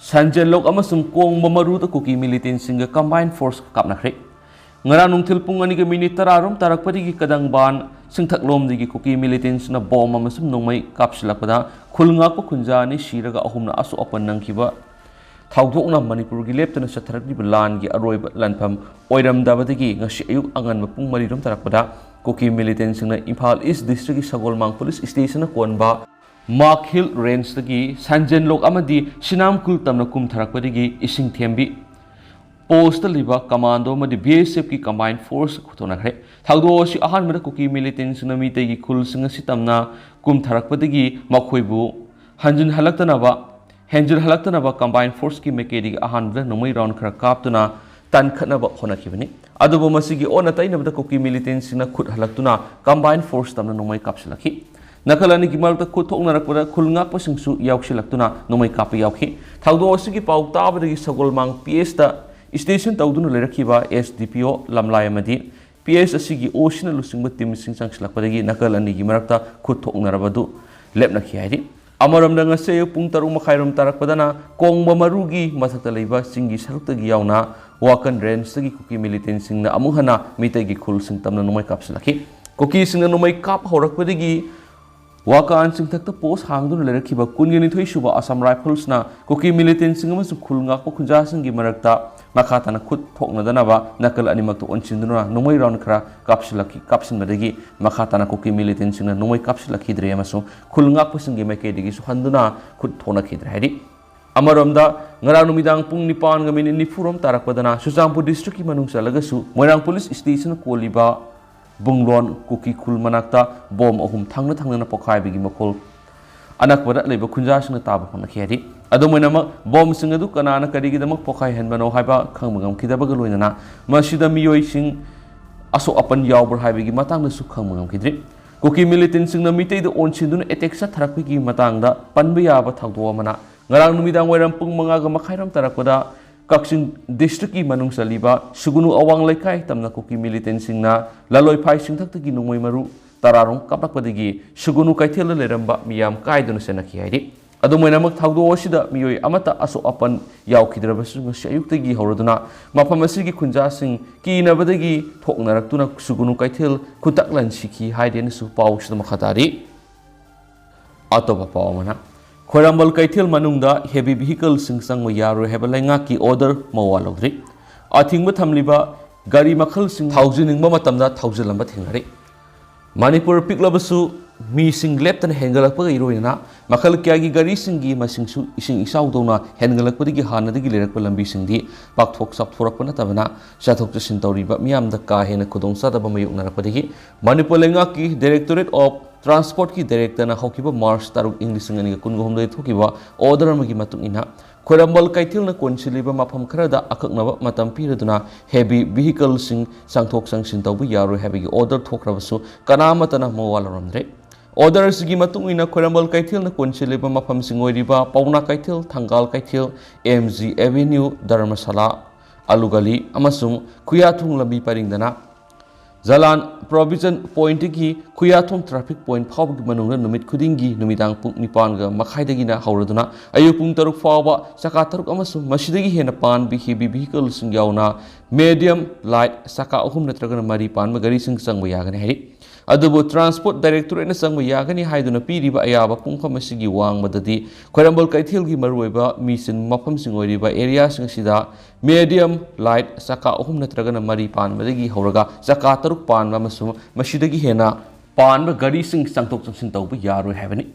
ꯁꯟꯖꯦꯟꯂꯣꯛ ꯑꯃꯁꯨꯡ ꯀꯣꯡꯕ ꯃꯔꯨꯗ ꯀꯨꯀꯤ ꯃꯤꯂꯤꯇꯦꯟꯁꯤꯡꯒ ꯀꯝꯕꯥꯏꯟ ꯐꯣꯔꯁ ꯀꯥꯞꯅꯈ꯭ꯔꯦ꯫ ꯉꯔꯥꯡ ꯅꯨꯡꯊꯤꯜ ꯄꯨꯡ ꯑꯅꯤꯒ ꯃꯤꯅꯤꯠ ꯇꯔꯥꯔꯣꯝ ꯇꯥꯔꯛꯄꯗꯒꯤ ꯀꯗꯪꯕꯥꯟ ꯁꯤꯡꯊꯛꯂꯣꯝꯗꯒꯤ ꯀꯨꯀꯤ ꯃꯤꯂꯤꯇꯦꯟꯁꯤꯡꯅ ꯕꯣꯝ ꯑꯃꯁꯨꯡ ꯅꯣꯡꯃꯩ ꯀꯥꯞꯁꯤꯜꯂꯛꯄꯗ ꯈꯨꯜ ꯉꯥꯛꯄ ꯈꯨꯟꯖꯥ ꯑꯅꯤ ꯁꯤꯔꯒ ꯑꯍꯨꯝꯅ ꯑꯁꯣꯛ ꯑꯄꯟ ꯅꯪꯈꯤꯕ ꯊꯧꯗꯣꯛꯅ ꯃꯅꯤꯄꯨꯔꯒꯤ ꯂꯦꯞꯇꯅ ꯆꯠꯊꯔꯛꯂꯤꯕ ꯂꯥꯟꯒꯤ ꯑꯔꯣꯏꯕ ꯂꯥꯟꯐꯝ ꯑꯣꯏꯔꯝꯗꯕꯗꯒꯤ ꯉꯁꯤ ꯑꯌꯨꯛ ꯑꯉꯟꯕ ꯄꯨꯡ ꯃꯔꯤꯔꯣꯝ ꯇꯥꯔꯛꯄꯗ ꯀꯨꯀꯤ ꯃꯤꯂꯤꯇꯦꯟꯁꯤꯡꯅ ꯏꯝꯐꯥꯜ ꯏꯁ ꯗꯤꯁꯇ꯭ꯔꯤꯛꯀꯤ ꯁꯒꯣꯜꯃꯥꯡ ꯄꯨꯂꯤꯁ ꯁ꯭ꯇꯦꯁꯟꯅ ꯀꯣꯟꯕ ꯃꯥꯛ ꯍꯤꯜ ꯔꯦꯟꯖꯇꯒꯤ ꯁꯟꯖꯦꯟꯂꯣꯛ ꯑꯃꯗꯤ ꯁꯤꯅꯥꯝ ꯈꯨꯜ ꯇꯝꯅ ꯀꯨꯝꯊꯔꯛꯄꯗꯒꯤ ꯏꯁꯤꯡ ꯊꯦꯝꯕꯤ ꯄꯣꯁꯇ ꯂꯩꯕ ꯀꯃꯥꯟꯗꯣ ꯑꯃꯗꯤ ꯕꯤ ꯑꯦꯁ ꯑꯦꯐꯀꯤ ꯀꯝꯕꯥꯏꯟ ꯐꯣꯔꯁ ꯊꯣꯛꯅꯈ꯭ꯔꯦ꯫ ꯊꯧꯗꯣꯛ ꯑꯁꯤ ꯑꯍꯥꯟꯕꯗ ꯀꯨꯀꯤ ꯃꯤꯂꯤꯇꯦꯟꯁꯤꯡꯅ ꯃꯤꯇꯩꯒꯤ ꯈꯨꯜꯁꯤꯡ ꯑꯁꯤ ꯇꯝꯅ ꯀꯨꯝꯊꯔꯛꯄꯗꯒꯤ ꯃꯈꯣꯏꯕꯨ ꯍꯟꯖꯤꯟꯍꯜꯂꯛꯇꯅꯕ ꯍꯦꯟꯖꯤꯜꯍꯜꯂꯛꯇꯅꯕ ꯀꯝꯕꯥꯏꯟ ꯐꯣꯔꯁꯀꯤ ꯃꯥꯏꯀꯩꯗꯒꯤ ꯑꯍꯥꯟꯕꯗ ꯅꯣꯡꯃꯩ ꯔꯥꯎꯟ ꯈꯔ ꯀꯥꯞꯇꯨꯅ ꯇꯟꯈꯠꯅꯕ ꯍꯣꯠꯅꯈꯤꯕꯅꯤ꯫ ꯑꯗꯨꯕꯨ ꯃꯁꯤꯒꯤ ꯑꯣꯟꯅ ꯇꯩꯅꯕꯗ ꯀꯨꯀꯤ ꯃꯤꯂꯤꯇꯦꯟꯁꯤꯡꯅ ꯈꯨꯠ ꯍꯜꯂꯛꯇꯨꯅ ꯀꯝꯕꯥꯏꯟ ꯐꯣꯔꯁ ꯇꯝꯅ ꯅꯣꯡꯃꯩ ꯀꯥꯞꯁꯤꯜꯂꯛꯈꯤ꯫ ꯅꯥꯀꯜ ꯑꯅꯤꯒꯤ ꯃꯔꯛꯇ ꯈꯨꯠ ꯊꯣꯛꯅꯔꯛꯄꯗ ꯈꯨꯜ ꯉꯥꯛꯄꯁꯤꯡꯁꯨ ꯌꯥꯎꯁꯤꯜꯂꯛꯇꯨꯅ ꯅꯣꯡꯃꯩ ꯀꯥꯞꯄ ꯌꯥꯎꯈꯤ꯫ ꯊꯧꯗꯣꯛ ꯑꯁꯤꯒꯤ ꯄꯥꯎ ꯇꯥꯕꯗꯒꯤ ꯁꯒꯣꯜꯃꯥꯡ ꯄꯤ ꯑꯦꯁꯇ ꯁ꯭ꯇꯦꯁꯟ ꯇꯧꯗꯨꯅ ꯂꯩꯔꯛꯈꯤꯕ ꯑꯦꯁ ꯗꯤ ꯄꯤ ꯑꯣ ꯂꯝꯂꯥꯏ ꯑꯃꯗꯤ ꯄꯤ ꯑꯦꯁ ꯑꯁꯤꯒꯤ ꯑꯣ ꯁꯤꯅ ꯂꯨꯆꯤꯡꯕ ꯇꯤꯝꯁꯤꯡ ꯆꯪꯁꯤꯜꯂꯛꯄꯗꯒꯤ ꯅꯥꯀꯜ ꯑꯅꯤꯒꯤ ꯃꯔꯛꯇ ꯈꯨꯠ ꯊꯣꯛꯅꯔꯕꯗꯨ ꯂꯦꯞꯅꯈꯤ ꯍꯥꯏꯔꯤ꯫ ꯑꯃꯔꯣꯝꯗ ꯉꯁꯤ ꯑꯌꯨꯛ ꯄꯨꯡ ꯇꯔꯨꯛ ꯃꯈꯥꯏꯔꯣꯝ ꯇꯥꯔꯛꯄꯗꯅ ꯀꯣꯡꯕ ꯃꯔꯨꯒꯤ ꯃꯊꯛꯇ ꯂꯩꯕ ꯆꯤꯡꯒꯤ ꯁꯔꯨꯛꯇꯒꯤ ꯌꯥꯎꯅ ꯋꯥꯀꯟ ꯔꯦꯟꯖꯇꯒꯤ ꯀꯨꯀꯤ ꯃꯤꯂꯤꯇꯦꯟꯁꯤꯡꯅ ꯑꯃꯨꯛ ꯍꯟꯅ ꯃꯤꯇꯩꯒꯤ ꯈꯨꯜꯁꯤꯡ ꯇꯝꯅ ꯅꯣꯡꯃꯩ ꯀꯥꯞꯁꯤꯜꯂꯛꯈꯤ꯫ ꯀꯨꯀꯤꯁꯤꯡꯅ ꯅꯣꯡꯃꯩ ꯀꯥꯞꯄ ꯍꯧꯔꯛꯄꯗꯒꯤ ꯋꯥꯀꯥꯟ ꯆꯤꯡꯊꯛꯇ ꯄꯣꯁ ꯍꯥꯡꯗꯨꯅ ꯂꯩꯔꯛꯈꯤꯕ ꯀꯨꯟꯒ ꯅꯤꯊꯣꯏ ꯁꯨꯕ ꯑꯁꯥꯝ ꯔꯥꯏꯐꯜꯁꯅ ꯀꯨꯀꯤ ꯃꯤꯂꯤꯇꯦꯟꯁꯤꯡ ꯑꯃꯁꯨꯡ ꯈꯨꯜ ꯉꯥꯛꯄ ꯈꯨꯟꯖꯥꯁꯤꯡꯒꯤ ꯃꯔꯛꯇ ꯃꯈꯥ ꯇꯥꯅ ꯈꯨꯠ ꯊꯣꯛꯅꯗꯅꯕ ꯅꯥꯀꯜ ꯑꯅꯤꯃꯛꯇ ꯑꯣꯟꯁꯤꯟꯗꯨꯅ ꯅꯣꯡꯃꯩ ꯔꯥꯎꯟ ꯈꯔ ꯀꯥꯞꯁꯤꯜꯂꯛꯈꯤ꯫ ꯀꯥꯞꯁꯤꯟꯕꯗꯒꯤ ꯃꯈꯥ ꯇꯥꯅ ꯀꯨꯀꯤ ꯃꯤꯂꯤꯇꯦꯟꯁꯤꯡꯅ ꯅꯣꯡꯃꯩ ꯀꯥꯞꯁꯤꯜꯂꯛꯈꯤꯗ꯭ꯔꯦ ꯑꯃꯁꯨꯡ ꯈꯨꯜ ꯉꯥꯛꯄꯁꯤꯡꯒꯤ ꯃꯥꯏꯀꯩꯗꯒꯤꯁꯨ ꯍꯟꯗꯨꯅ ꯈꯨꯠ ꯊꯣꯛꯅꯈꯤꯗ꯭ꯔꯦ ꯍꯥꯏꯔꯤ꯫ ꯑꯃꯔꯣꯝꯗ, ꯉꯔꯥꯡ ꯅꯨꯃꯤꯗꯥꯡ ꯄꯨꯡ ꯅꯤꯄꯥꯟꯒ ꯃꯤꯅꯤꯠ ꯅꯤꯐꯨ ꯔꯣꯝ ꯇꯥꯔꯛꯄꯗꯅ ꯆꯨꯔꯆꯥꯟꯄꯨꯔ ꯗꯤꯁꯇ꯭ꯔꯤꯛꯀꯤ ꯃꯅꯨꯡ ꯆꯜꯂꯒꯁꯨ ꯃꯣꯏꯔꯥꯡ ꯄꯨꯂꯤꯁ ꯁ꯭ꯇꯦꯁꯟ ꯀꯣꯜꯂꯤꯕ ꯕꯨꯡꯂꯣꯟ ꯀꯨꯀꯤ ꯈꯨꯜ ꯃꯅꯥꯛꯇ ꯕꯣꯝ ꯑꯍꯨꯝ ꯊꯪꯅ ꯊꯪꯅꯅ ꯄꯣꯈꯥꯏꯕꯒꯤ ꯃꯈꯣꯜ ꯑꯅꯛꯄꯗ ꯂꯩꯕ ꯈꯨꯟꯖꯥꯁꯤꯡꯅ ꯇꯥꯕ ꯐꯪꯂꯛꯈꯤ ꯍꯥꯏꯔꯤ꯫ ꯑꯗꯨꯝ ꯑꯣꯏꯅꯃꯛ, ꯕꯣꯝꯁꯤꯡ ꯑꯗꯨ ꯀꯅꯥꯅ ꯀꯔꯤꯒꯤꯗꯃꯛ ꯄꯣꯈꯥꯏꯍꯟꯕꯅꯣ ꯍꯥꯏꯕ ꯈꯪꯕ ꯉꯝꯈꯤꯗꯕꯒ ꯂꯣꯏꯅꯅ ꯃꯁꯤꯗ ꯃꯤꯑꯣꯏꯁꯤꯡ ꯑꯁꯣꯛ ꯑꯄꯟ ꯌꯥꯎꯕ꯭ꯔꯥ ꯍꯥꯏꯕꯒꯤ ꯃꯇꯥꯡꯗꯁꯨ ꯈꯪꯕ ꯉꯝꯈꯤꯗ꯭ꯔꯤ꯫ ꯀꯨꯀꯤ ꯃꯤꯂꯤꯇꯦꯟꯁꯤꯡꯅ ꯃꯤꯇꯩꯗ ꯑꯣꯟꯁꯤꯟꯗꯨꯅ ꯑꯦꯇꯦꯛ ꯆꯠꯊꯔꯛꯄꯒꯤ ꯃꯇꯥꯡꯗ ꯄꯟꯕ ꯌꯥꯕ ꯊꯧꯗꯣꯛ ꯑꯃꯅ, ꯉꯔꯥꯡ ꯅꯨꯃꯤꯗꯥꯡ ꯋꯥꯏꯔꯝ ꯄꯨꯡ ꯃꯉꯥꯒ ꯃꯈꯥꯏꯔꯣꯝ ꯇꯥꯔꯛꯄꯗ ꯀꯛꯆꯤꯡ ꯗꯤꯁꯇ꯭ꯔꯤꯛꯀꯤ ꯃꯅꯨꯡ ꯆꯜꯂꯤꯕ ꯁꯨꯒꯨꯅꯨ ꯑꯋꯥꯡ ꯂꯩꯀꯥꯏ ꯇꯝꯅ ꯀꯨꯀꯤ ꯃꯤꯂꯤꯇꯦꯟꯁꯤꯡꯅ ꯂꯥꯂꯣꯏꯐꯥꯏ ꯆꯤꯡꯊꯛꯇꯒꯤ ꯅꯣꯡꯃꯩ ꯃꯔꯨ ꯇꯔꯥꯔꯣꯝ ꯀꯥꯞꯂꯛꯄꯗꯒꯤ ꯁꯨꯒꯨꯅꯨ ꯀꯩꯊꯦꯜꯗ ꯂꯩꯔꯝꯕ ꯃꯤꯌꯥꯝ ꯀꯥꯏꯗꯨꯅ ꯆꯦꯟꯅꯈꯤ ꯍꯥꯏꯔꯤ꯫ ꯑꯗꯨꯝ ꯑꯣꯏꯅꯃꯛ, ꯊꯧꯗꯣꯛ ꯑꯁꯤꯗ ꯃꯤꯑꯣꯏ ꯑꯃꯠꯇ ꯑꯁꯣꯛ ꯑꯄꯟ ꯌꯥꯎꯈꯤꯗ꯭ꯔꯕꯁꯨ, ꯉꯁꯤ ꯑꯌꯨꯛꯇꯒꯤ ꯍꯧꯔꯗꯨꯅ ꯃꯐꯝ ꯑꯁꯤꯒꯤ ꯈꯨꯟꯖꯥꯁꯤꯡ ꯀꯤꯅꯕꯗꯒꯤ ꯊꯣꯛꯅꯔꯛꯇꯨꯅ ꯁꯨꯒꯨꯅꯨ ꯀꯩꯊꯦꯜ ꯈꯨꯟꯇꯥꯛ ꯂꯟꯁꯤꯈꯤ ꯍꯥꯏꯔꯦꯅꯁꯨ ꯄꯥꯎꯁꯤꯗ ꯃꯈꯥ ꯇꯥꯔꯤ꯫ ꯑꯇꯣꯞꯄ ꯄꯥꯎ ꯑꯃꯅ, ꯈ꯭ꯋꯥꯏꯔꯝꯕꯟ ꯀꯩꯊꯦꯜ ꯃꯅꯨꯡꯗ heavy vehicleꯁꯤꯡ ꯆꯪꯕ ꯌꯥꯔꯣꯏ ꯍꯥꯏꯕ ꯂꯩꯉꯥꯛꯀꯤ order ꯃꯋꯥ ꯂꯧꯗ꯭ꯔꯤ꯫ ꯑꯊꯤꯡꯕ ꯊꯝꯂꯤꯕ ꯒꯥꯔꯤ ꯃꯈꯜꯁꯤꯡ ꯊꯧꯖꯤꯟꯅꯤꯡꯕ ꯃꯇꯝꯗ ꯊꯧꯖꯤꯜꯂꯝꯕ ꯊꯦꯡꯅꯔꯤ꯫ ꯃꯅꯤꯄꯨꯔ ꯄꯤꯛꯂꯕꯁꯨ ꯃꯤꯁꯤꯡ ꯂꯦꯞꯇꯅ ꯍꯦꯟꯒꯠꯂꯛꯄꯒ ꯏꯔꯣꯏꯅꯅ ꯃꯈꯜ ꯀꯌꯥꯒꯤ ꯒꯥꯔꯤꯁꯤꯡꯒꯤ ꯃꯁꯤꯡꯁꯨ ꯏꯁꯤꯡ ꯏꯆꯥꯎꯗꯧꯅ ꯍꯦꯟꯒꯠꯂꯛꯄꯗꯒꯤ ꯍꯥꯟꯅꯗꯒꯤ ꯂꯩꯔꯛꯄ ꯂꯝꯕꯤꯁꯤꯡꯗꯤ ꯄꯥꯛꯊꯣꯛ ꯆꯥꯎꯊꯣꯔꯛꯄ ꯅꯠꯇꯕꯅ ꯆꯠꯊꯣꯛ ꯆꯠꯁꯤꯟ ꯇꯧꯔꯤꯕ ꯃꯤꯌꯥꯝꯗ ꯀꯥ ꯍꯦꯟꯅ ꯈꯨꯗꯣꯡꯆꯥꯗꯕ ꯃꯥꯌꯣꯛꯅꯔꯛꯄꯗꯒꯤ ꯃꯅꯤꯄꯨꯔ ꯂꯩꯉꯥꯛꯀꯤ Directorate of Transportꯀꯤ directorꯅ ꯍꯧꯈꯤꯕ March ꯇꯔꯨꯛ, ꯏꯪ ꯂꯤꯁꯤꯡ ꯑꯅꯤꯒ ꯀꯨꯟꯒ ꯍꯨꯝꯗꯣꯏ ꯊꯣꯛꯈꯤꯕ order ꯑꯃꯒꯤ ꯃꯇꯨꯡ ꯏꯟꯅ ꯈ꯭ꯋꯥꯏꯔꯝꯕꯟ ꯀꯩꯊꯦꯜꯅ ꯀꯣꯟꯁꯤꯜꯂꯤꯕ ꯃꯐꯝ ꯈꯔꯗ ꯑꯀꯛꯅꯕ ꯃꯇꯝ ꯄꯤꯔꯗꯨꯅ heavy vehicleꯁꯤꯡ ꯆꯪꯊꯣꯛ ꯆꯪꯁꯤꯟ ꯇꯧꯕ ꯌꯥꯔꯣꯏ ꯍꯥꯏꯕꯒꯤ order ꯊꯣꯛꯈ꯭ꯔꯕꯁꯨ ꯀꯅꯥ ꯑꯃꯠꯇꯅ ꯃꯋꯥ ꯂꯧꯔꯝꯗ꯭ꯔꯦ꯫ Order ꯑꯁꯤꯒꯤ ꯃꯇꯨꯡ ꯏꯟꯅ ꯈ꯭ꯋꯥꯏꯔꯝꯕꯟ ꯀꯩꯊꯦꯜꯅ ꯀꯣꯟꯁꯤꯜꯂꯤꯕ ꯃꯐꯝꯁꯤꯡ ꯑꯣꯏꯔꯤꯕ ꯄꯥꯎꯅꯥ ꯀꯩꯊꯦꯜ, ꯊꯪꯒꯥꯜ ꯀꯩꯊꯦꯜ, M G Avenue, ꯙꯔꯃꯁꯥꯂꯥ, ꯑꯂꯨꯒꯂꯤ ꯑꯃꯁꯨꯡ ꯈꯨꯌꯥꯊꯣꯡ ꯂꯝꯕꯤ ꯄꯔꯤꯡꯗꯅ ꯖꯂꯥꯟ Provision Pointꯇꯒꯤ ꯈꯨꯌꯥꯊꯣꯡ traffic point ꯐꯥꯎꯕꯒꯤ ꯃꯅꯨꯡꯗ ꯅꯨꯃꯤꯠ ꯈꯨꯗꯤꯡꯒꯤ ꯅꯨꯃꯤꯗꯥꯡ ꯄꯨꯡ ꯅꯤꯄꯥꯟꯒ ꯃꯈꯥꯏꯗꯒꯤꯅ ꯍꯧꯔꯗꯨꯅ ꯑꯌꯨꯛ ꯄꯨꯡ ꯇꯔꯨꯛ ꯐꯥꯎꯕ ꯆꯀꯥ ꯇꯔꯨꯛ ꯑꯃꯁꯨꯡ ꯃꯁꯤꯗꯒꯤ ꯍꯦꯟꯅ ꯄꯥꯟꯕ heavy vehicleꯁꯤꯡ ꯌꯥꯎꯅ medium light ꯆꯀꯥ ꯑꯍꯨꯝ ꯅꯠꯇ꯭ꯔꯒꯅ ꯃꯔꯤ ꯄꯥꯟꯕ ꯒꯥꯔꯤꯁꯤꯡ ꯆꯪꯕ ꯌꯥꯒꯅꯤ ꯍꯥꯏꯔꯤ꯫ ꯑꯗꯨꯕꯨ Transport Directorateꯅ ꯆꯪꯕ ꯌꯥꯒꯅꯤ ꯍꯥꯏꯗꯨꯅ ꯄꯤꯔꯤꯕ ꯑꯌꯥꯕ ꯄꯨꯡꯐꯝ ꯑꯁꯤꯒꯤ ꯋꯥꯡꯃꯗꯗꯤ ꯈ꯭ꯋꯥꯏꯔꯝꯕꯟ ꯀꯩꯊꯦꯜꯒꯤ ꯃꯔꯨꯑꯣꯏꯕ ꯃꯤ ꯆꯤꯟꯕ ꯃꯐꯝꯁꯤꯡ ꯑꯣꯏꯔꯤꯕ areaꯁꯤꯡ ꯑꯁꯤꯗ medium, light ꯆꯀꯥ ꯑꯍꯨꯝ ꯅꯠꯇ꯭ꯔꯒꯅ ꯃꯔꯤ ꯄꯥꯟꯕꯗꯒꯤ ꯍꯧꯔꯒ ꯆꯀꯥ ꯇꯔꯨꯛ ꯄꯥꯟꯕ ꯑꯃꯁꯨꯡ ꯃꯁꯤꯗꯒꯤ ꯍꯦꯟꯅ ꯄꯥꯟꯕ ꯒꯥꯔꯤꯁꯤꯡ ꯆꯪꯊꯣꯛ ꯆꯪꯁꯤꯟ ꯇꯧꯕ ꯌꯥꯔꯣꯏ ꯍꯥꯏꯕꯅꯤ꯫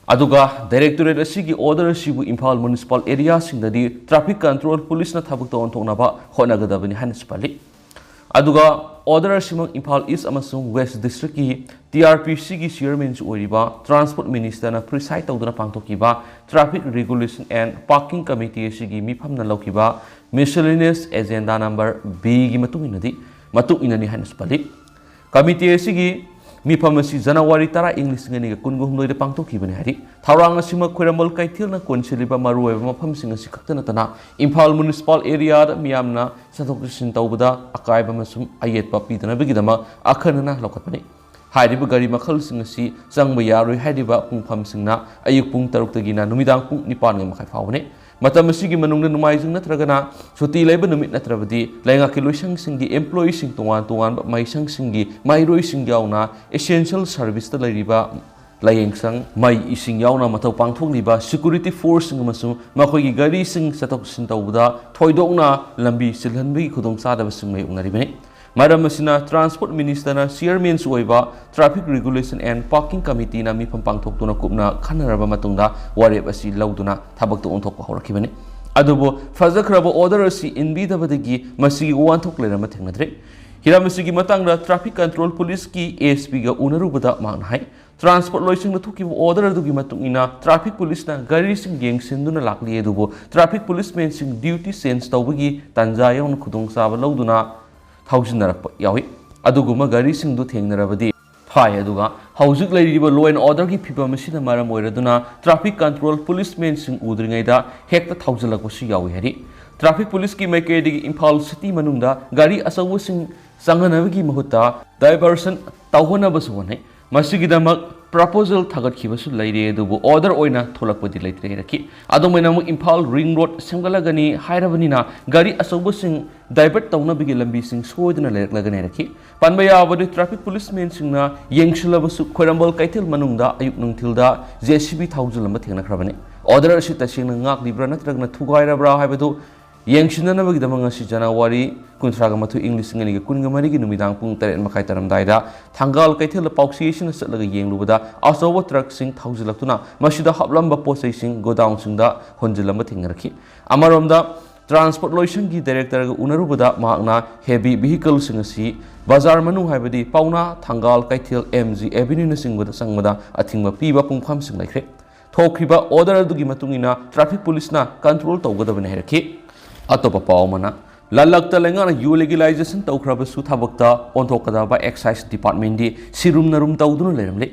ꯑꯗꯨꯒ Directorate ꯑꯁꯤꯒꯤ order ꯑꯁꯤꯕꯨ ꯏꯝꯐꯥꯜ municipal areaꯁꯤꯡꯗꯗꯤ Traffic Control Policeꯅ ꯊꯕꯛꯇ ꯑꯣꯟꯊꯣꯛꯅꯕ ꯍꯣꯠꯅꯒꯗꯕꯅꯤ ꯍꯥꯏꯅꯁꯨ ꯄꯜꯂꯤ꯫ ꯑꯗꯨꯒ order ꯑꯁꯤꯃꯛ ꯏꯝꯐꯥꯜ East ꯑꯃꯁꯨꯡ West Districtꯀꯤ TRPCꯒꯤ chairmanꯁꯨ ꯑꯣꯏꯔꯤꯕ Transport Ministerꯅ preside ꯇꯧꯗꯨꯅ ꯄꯥꯡꯊꯣꯛꯈꯤꯕ Traffic Regulation and Parking Committee ꯑꯁꯤꯒꯤ ꯃꯤꯐꯝꯅ ꯂꯧꯈꯤꯕ miscellaneous agenda number Bꯒꯤ ꯃꯇꯨꯡ ꯏꯟꯅꯗꯤ, ꯃꯇꯨꯡ ꯏꯟꯅꯅꯤ ꯍꯥꯏꯅꯁꯨ ꯄꯜꯂꯤ꯫ Committee ꯑꯁꯤꯒꯤ ꯃꯤꯐꯝ ꯑꯁꯤ January ꯇꯔꯥ, ꯏꯪ ꯂꯤꯁꯤꯡ ꯑꯅꯤꯒ ꯀꯨꯟꯒ ꯍꯨꯝꯗꯣꯏꯗ ꯄꯥꯡꯊꯣꯛꯈꯤꯕꯅꯤ ꯍꯥꯏꯔꯤ꯫ ꯊꯧꯔꯥꯡ ꯑꯁꯤꯃꯛ ꯈ꯭ꯋꯥꯏꯔꯝꯕꯟ ꯀꯩꯊꯦꯜꯅ ꯀꯣꯟꯁꯤꯜꯂꯤꯕ ꯃꯔꯨꯑꯣꯏꯕ ꯃꯐꯝꯁꯤꯡ ꯑꯁꯤ ꯈꯛꯇ ꯅꯠꯇꯅ ꯏꯝꯐꯥꯜ municipal areaꯗ ꯃꯤꯌꯥꯝꯅ ꯆꯠꯊꯣꯛ ꯆꯠꯁꯤꯟ ꯇꯧꯕꯗ ꯑꯀꯥꯏꯕ ꯑꯃꯁꯨꯡ ꯑꯌꯦꯠꯄ ꯄꯤꯗꯅꯕꯒꯤꯗꯃꯛ ꯑꯈꯟꯅꯅ ꯂꯧꯈꯠꯄꯅꯤ꯫ ꯍꯥꯏꯔꯤꯕ ꯒꯥꯔꯤ ꯃꯈꯜꯁꯤꯡ ꯑꯁꯤ ꯆꯪꯕ ꯌꯥꯔꯣꯏ ꯍꯥꯏꯔꯤꯕ ꯄꯨꯡꯐꯝꯁꯤꯡꯅ ꯑꯌꯨꯛ ꯄꯨꯡ ꯇꯔꯨꯛꯇꯒꯤꯅ ꯅꯨꯃꯤꯗꯥꯡ ꯄꯨꯡ ꯅꯤꯄꯥꯟꯒ ꯃꯈꯥꯏ ꯐꯥꯎꯕꯅꯤ꯫ ꯃꯇꯝ ꯑꯁꯤꯒꯤ ꯃꯅꯨꯡꯗ ꯅꯣꯡꯃꯥꯏꯖꯤꯡ ꯅꯠꯇ꯭ꯔꯒꯅ ꯁꯨꯇꯤ ꯂꯩꯕ ꯅꯨꯃꯤꯠ ꯅꯠꯇ꯭ꯔꯕꯗꯤ ꯂꯩꯉꯥꯛꯀꯤ ꯂꯣꯏꯁꯪꯁꯤꯡꯒꯤ employeeꯁꯤꯡ, ꯇꯣꯉꯥꯟ ꯇꯣꯉꯥꯟꯕ ꯃꯍꯩꯁꯪꯁꯤꯡꯒꯤ ꯃꯍꯩꯔꯣꯏꯁꯤꯡ ꯌꯥꯎꯅ essential serviceꯇ ꯂꯩꯔꯤꯕ ꯂꯥꯏꯌꯦꯡꯁꯪ, ꯃꯩ, ꯏꯁꯤꯡ ꯌꯥꯎꯅ ꯃꯊꯧ ꯄꯥꯡꯊꯣꯛꯂꯤꯕ security forceꯁꯤꯡ ꯑꯃꯁꯨꯡ ꯃꯈꯣꯏꯒꯤ ꯒꯥꯔꯤꯁꯤꯡ ꯆꯠꯊꯣꯛ ꯆꯠꯁꯤꯟ ꯇꯧꯕꯗ ꯊꯣꯏꯗꯣꯛꯅ ꯂꯝꯕꯤ ꯆꯤꯜꯍꯟꯕꯒꯤ ꯈꯨꯗꯣꯡꯆꯥꯗꯕꯁꯤꯡ ꯃꯥꯌꯣꯛꯅꯔꯤꯕꯅꯤ꯫ ꯃꯔꯝ ꯑꯁꯤꯅ Transport Ministerꯅ chairmanꯁꯨ ꯑꯣꯏꯕ Traffic Regulation and Parking Committeeꯅ ꯃꯤꯐꯝ ꯄꯥꯡꯊꯣꯛꯇꯨꯅ ꯀꯨꯞꯅ ꯈꯟꯅꯔꯕ ꯃꯇꯨꯡꯗ ꯋꯥꯔꯦꯞ ꯑꯁꯤ ꯂꯧꯗꯨꯅ ꯊꯕꯛꯇ ꯑꯣꯟꯊꯣꯛꯄ ꯍꯧꯔꯛꯈꯤꯕꯅꯤ꯫ ꯑꯗꯨꯕꯨ ꯐꯖꯈ꯭ꯔꯕ order ꯑꯁꯤ ꯏꯟꯕꯤꯗꯕꯗꯒꯤ ꯃꯁꯤꯒꯤ ꯋꯥꯍꯟꯊꯣꯛ ꯂꯩꯔꯝꯕ ꯊꯦꯡꯅꯗ꯭ꯔꯤ꯫ ꯍꯤꯔꯝ ꯑꯁꯤꯒꯤ ꯃꯇꯥꯡꯗ Traffic Control Policeꯀꯤ ASPꯒ ꯎꯅꯔꯨꯕꯗ ꯃꯍꯥꯛꯅ ꯍꯥꯏ, Transport ꯂꯣꯏꯁꯪꯗ ꯊꯣꯛꯈꯤꯕ order ꯑꯗꯨꯒꯤ ꯃꯇꯨꯡ ꯏꯟꯅ Traffic Policeꯅ ꯒꯥꯔꯤꯁꯤꯡ ꯌꯦꯡꯁꯤꯟꯗꯨꯅ ꯂꯥꯛꯂꯤ, ꯑꯗꯨꯕꯨ Traffic Policemanꯁꯤꯡ duty change ꯇꯧꯕꯒꯤ ꯇꯥꯟꯖꯥ ꯌꯥꯎꯅ ꯈꯨꯗꯣꯡꯆꯥꯕ ꯂꯧꯗꯨꯅ ꯊꯧꯖꯤꯟꯅꯔꯛꯄ ꯌꯥꯎꯏ꯫ ꯑꯗꯨꯒꯨꯝꯕ ꯒꯥꯔꯤꯁꯤꯡꯗꯨ ꯊꯦꯡꯅꯔꯕꯗꯤ ꯐꯥꯏ, ꯑꯗꯨꯒ ꯍꯧꯖꯤꯛ ꯂꯩꯔꯤꯕ law and orderꯒꯤ ꯐꯤꯕꯝ ꯑꯁꯤꯅ ꯃꯔꯝ ꯑꯣꯏꯔꯗꯨꯅ Traffic Control Policemanꯁꯤꯡ ꯎꯗ꯭ꯔꯤꯉꯩꯗ ꯍꯦꯛꯇ ꯊꯧꯖꯤꯜꯂꯛꯄꯁꯨ ꯌꯥꯎꯏ ꯍꯥꯏꯔꯤ꯫ Traffic Policeꯀꯤ ꯃꯥꯏꯀꯩꯗꯒꯤ ꯏꯝꯐꯥꯜ city ꯃꯅꯨꯡꯗ ꯒꯥꯔꯤ ꯑꯆꯧꯕꯁꯤꯡ ꯆꯪꯍꯟꯅꯕꯒꯤ ꯃꯍꯨꯠꯇ diversion ꯇꯧꯍꯟꯅꯕꯁꯨ ꯍꯣꯠꯅꯩ꯫ ꯃꯁꯤꯒꯤꯗꯃꯛ ꯄ꯭ꯔꯄꯣꯖꯦꯜ ꯊꯥꯒꯠꯈꯤꯕꯁꯨ ꯂꯩꯔꯦ, ꯑꯗꯨꯕꯨ ꯑꯣꯔꯗꯔ ꯑꯣꯏꯅ ꯊꯣꯛꯂꯛꯄꯗꯤ ꯂꯩꯇ꯭ꯔꯦ ꯍꯥꯏꯔꯛꯈꯤ꯫ ꯑꯗꯣꯝ ꯑꯣꯏꯅ ꯑꯃꯨꯛ ꯏꯝꯐꯥꯜ ꯔꯤꯡ ꯔꯣꯗ ꯁꯦꯝꯒꯠꯂꯒꯅꯤ ꯍꯥꯏꯔꯕꯅꯤꯅ ꯒꯥꯔꯤ ꯑꯆꯧꯕꯁꯤꯡ ꯗꯥꯏꯚꯔꯠ ꯇꯧꯅꯕꯒꯤ ꯂꯝꯕꯤꯁꯤꯡ ꯁꯣꯏꯗꯅ ꯂꯩꯔꯛꯂꯒꯅꯤ ꯍꯥꯏꯔꯛꯈꯤ꯫ ꯄꯟꯕ ꯌꯥꯕꯗꯤ ꯇ꯭ꯔꯥꯐꯤꯛ ꯄꯨꯂꯤꯁꯃꯦꯟꯁꯤꯡꯅ ꯌꯦꯡꯁꯤꯜꯂꯕꯁꯨ ꯈ꯭ꯋꯥꯏꯔꯝꯕꯟ ꯀꯩꯊꯦꯜ ꯃꯅꯨꯡꯗ ꯑꯌꯨꯛ ꯅꯨꯡꯊꯤꯜꯗ ꯖꯦ ꯁꯤ ꯕꯤ ꯊꯧꯖꯤꯜꯂꯝꯕ ꯊꯦꯡꯅꯈ꯭ꯔꯕꯅꯤ꯫ ꯑꯣꯔꯗꯔ ꯑꯁꯤ ꯇꯁꯦꯡꯅ ꯉꯥꯛꯂꯤꯕ꯭ꯔꯥ ꯅꯠꯇ꯭ꯔꯒꯅ ꯊꯨꯒꯥꯏꯔꯕ꯭ꯔꯥ ꯍꯥꯏꯕꯗꯨ ꯌꯦꯡꯁꯤꯟꯅꯅꯕꯒꯤꯗꯃꯛ ꯉꯁꯤ ꯖꯅꯋꯥꯔꯤ ꯀꯨꯟꯊ꯭ꯔꯥꯒ ꯃꯥꯊꯣꯏ, ꯏꯪ ꯂꯤꯁꯤꯡ ꯑꯅꯤꯒ ꯀꯨꯟꯒ ꯃꯔꯤꯒꯤ ꯅꯨꯃꯤꯗꯥꯡ ꯄꯨꯡ ꯇꯔꯦꯠ ꯃꯈꯥꯏ ꯇꯥꯔꯝꯗꯥꯏꯗ ꯊꯪꯒꯥꯜ ꯀꯩꯊꯦꯜꯗ ꯄꯥꯎꯁꯤ ꯑꯁꯤꯅ ꯆꯠꯂꯒ ꯌꯦꯡꯂꯨꯕꯗ ꯑꯆꯧꯕ ꯇ꯭ꯔꯛꯁꯤꯡ ꯊꯧꯖꯤꯜꯂꯛꯇꯨꯅ ꯃꯁꯤꯗ ꯍꯥꯞꯂꯝꯕ ꯄꯣꯠ ꯆꯩꯁꯤꯡ ꯒꯣꯗꯥꯎꯟꯁꯤꯡꯗ ꯍꯣꯟꯖꯤꯜꯂꯝꯕ ꯊꯦꯡꯅꯔꯛꯈꯤ꯫ ꯑꯃꯔꯣꯝꯗ ꯇ꯭ꯔꯥꯟꯁꯄꯣꯔꯠ ꯂꯣꯏꯁꯪꯒꯤ ꯗꯥꯏꯔꯦꯛꯇꯔꯒ ꯎꯅꯔꯨꯕꯗ ꯃꯍꯥꯛꯅ ꯍꯦꯚꯤ ꯚꯤꯍꯤꯀꯜꯁꯤꯡ ꯑꯁꯤ ꯕꯖꯥꯔ ꯃꯅꯨꯡ ꯍꯥꯏꯕꯗꯤ ꯄꯥꯎꯅꯥ, ꯊꯪꯒꯥꯜ ꯀꯩꯊꯦꯜ, ꯑꯦꯝ ꯖꯤ ꯑꯦꯚꯦꯅ꯭ꯌꯨꯅꯆꯤꯡꯕꯗ ꯆꯪꯕꯗ ꯑꯊꯤꯡꯕ ꯄꯤꯕ ꯄꯨꯡꯐꯝꯁꯤꯡ ꯂꯩꯈ꯭ꯔꯦ꯫ ꯊꯣꯛꯈ꯭ꯔꯤꯕ ꯑꯣꯔꯗꯔ ꯑꯗꯨꯒꯤ ꯃꯇꯨꯡ ꯏꯟꯅ ꯇ꯭ꯔꯥꯐꯤꯛ ꯄꯨꯂꯤꯁꯅ ꯀꯟꯇ꯭ꯔꯣꯜ ꯇꯧꯒꯗꯕꯅꯤ ꯍꯥꯏꯔꯛꯈꯤ꯫ ꯑꯇꯣꯞꯄ ꯄꯥꯎ ꯑꯃꯅ, ꯂꯜꯂꯛꯇ ꯂꯩꯉꯥꯛꯅ ꯌꯨ ꯂꯤꯒꯦꯂꯥꯏꯖꯦꯁꯟ ꯇꯧꯈ꯭ꯔꯕꯁꯨ ꯊꯕꯛꯇ ꯑꯣꯟꯊꯣꯛꯀꯗꯕ ꯑꯦꯛꯁꯥꯏꯖ ꯗꯤꯄꯥꯔꯠꯃꯦꯟꯗꯤ ꯁꯤꯔꯨꯝ ꯅꯔꯨꯝ ꯇꯧꯗꯨꯅ ꯂꯩꯔꯝꯂꯦ꯫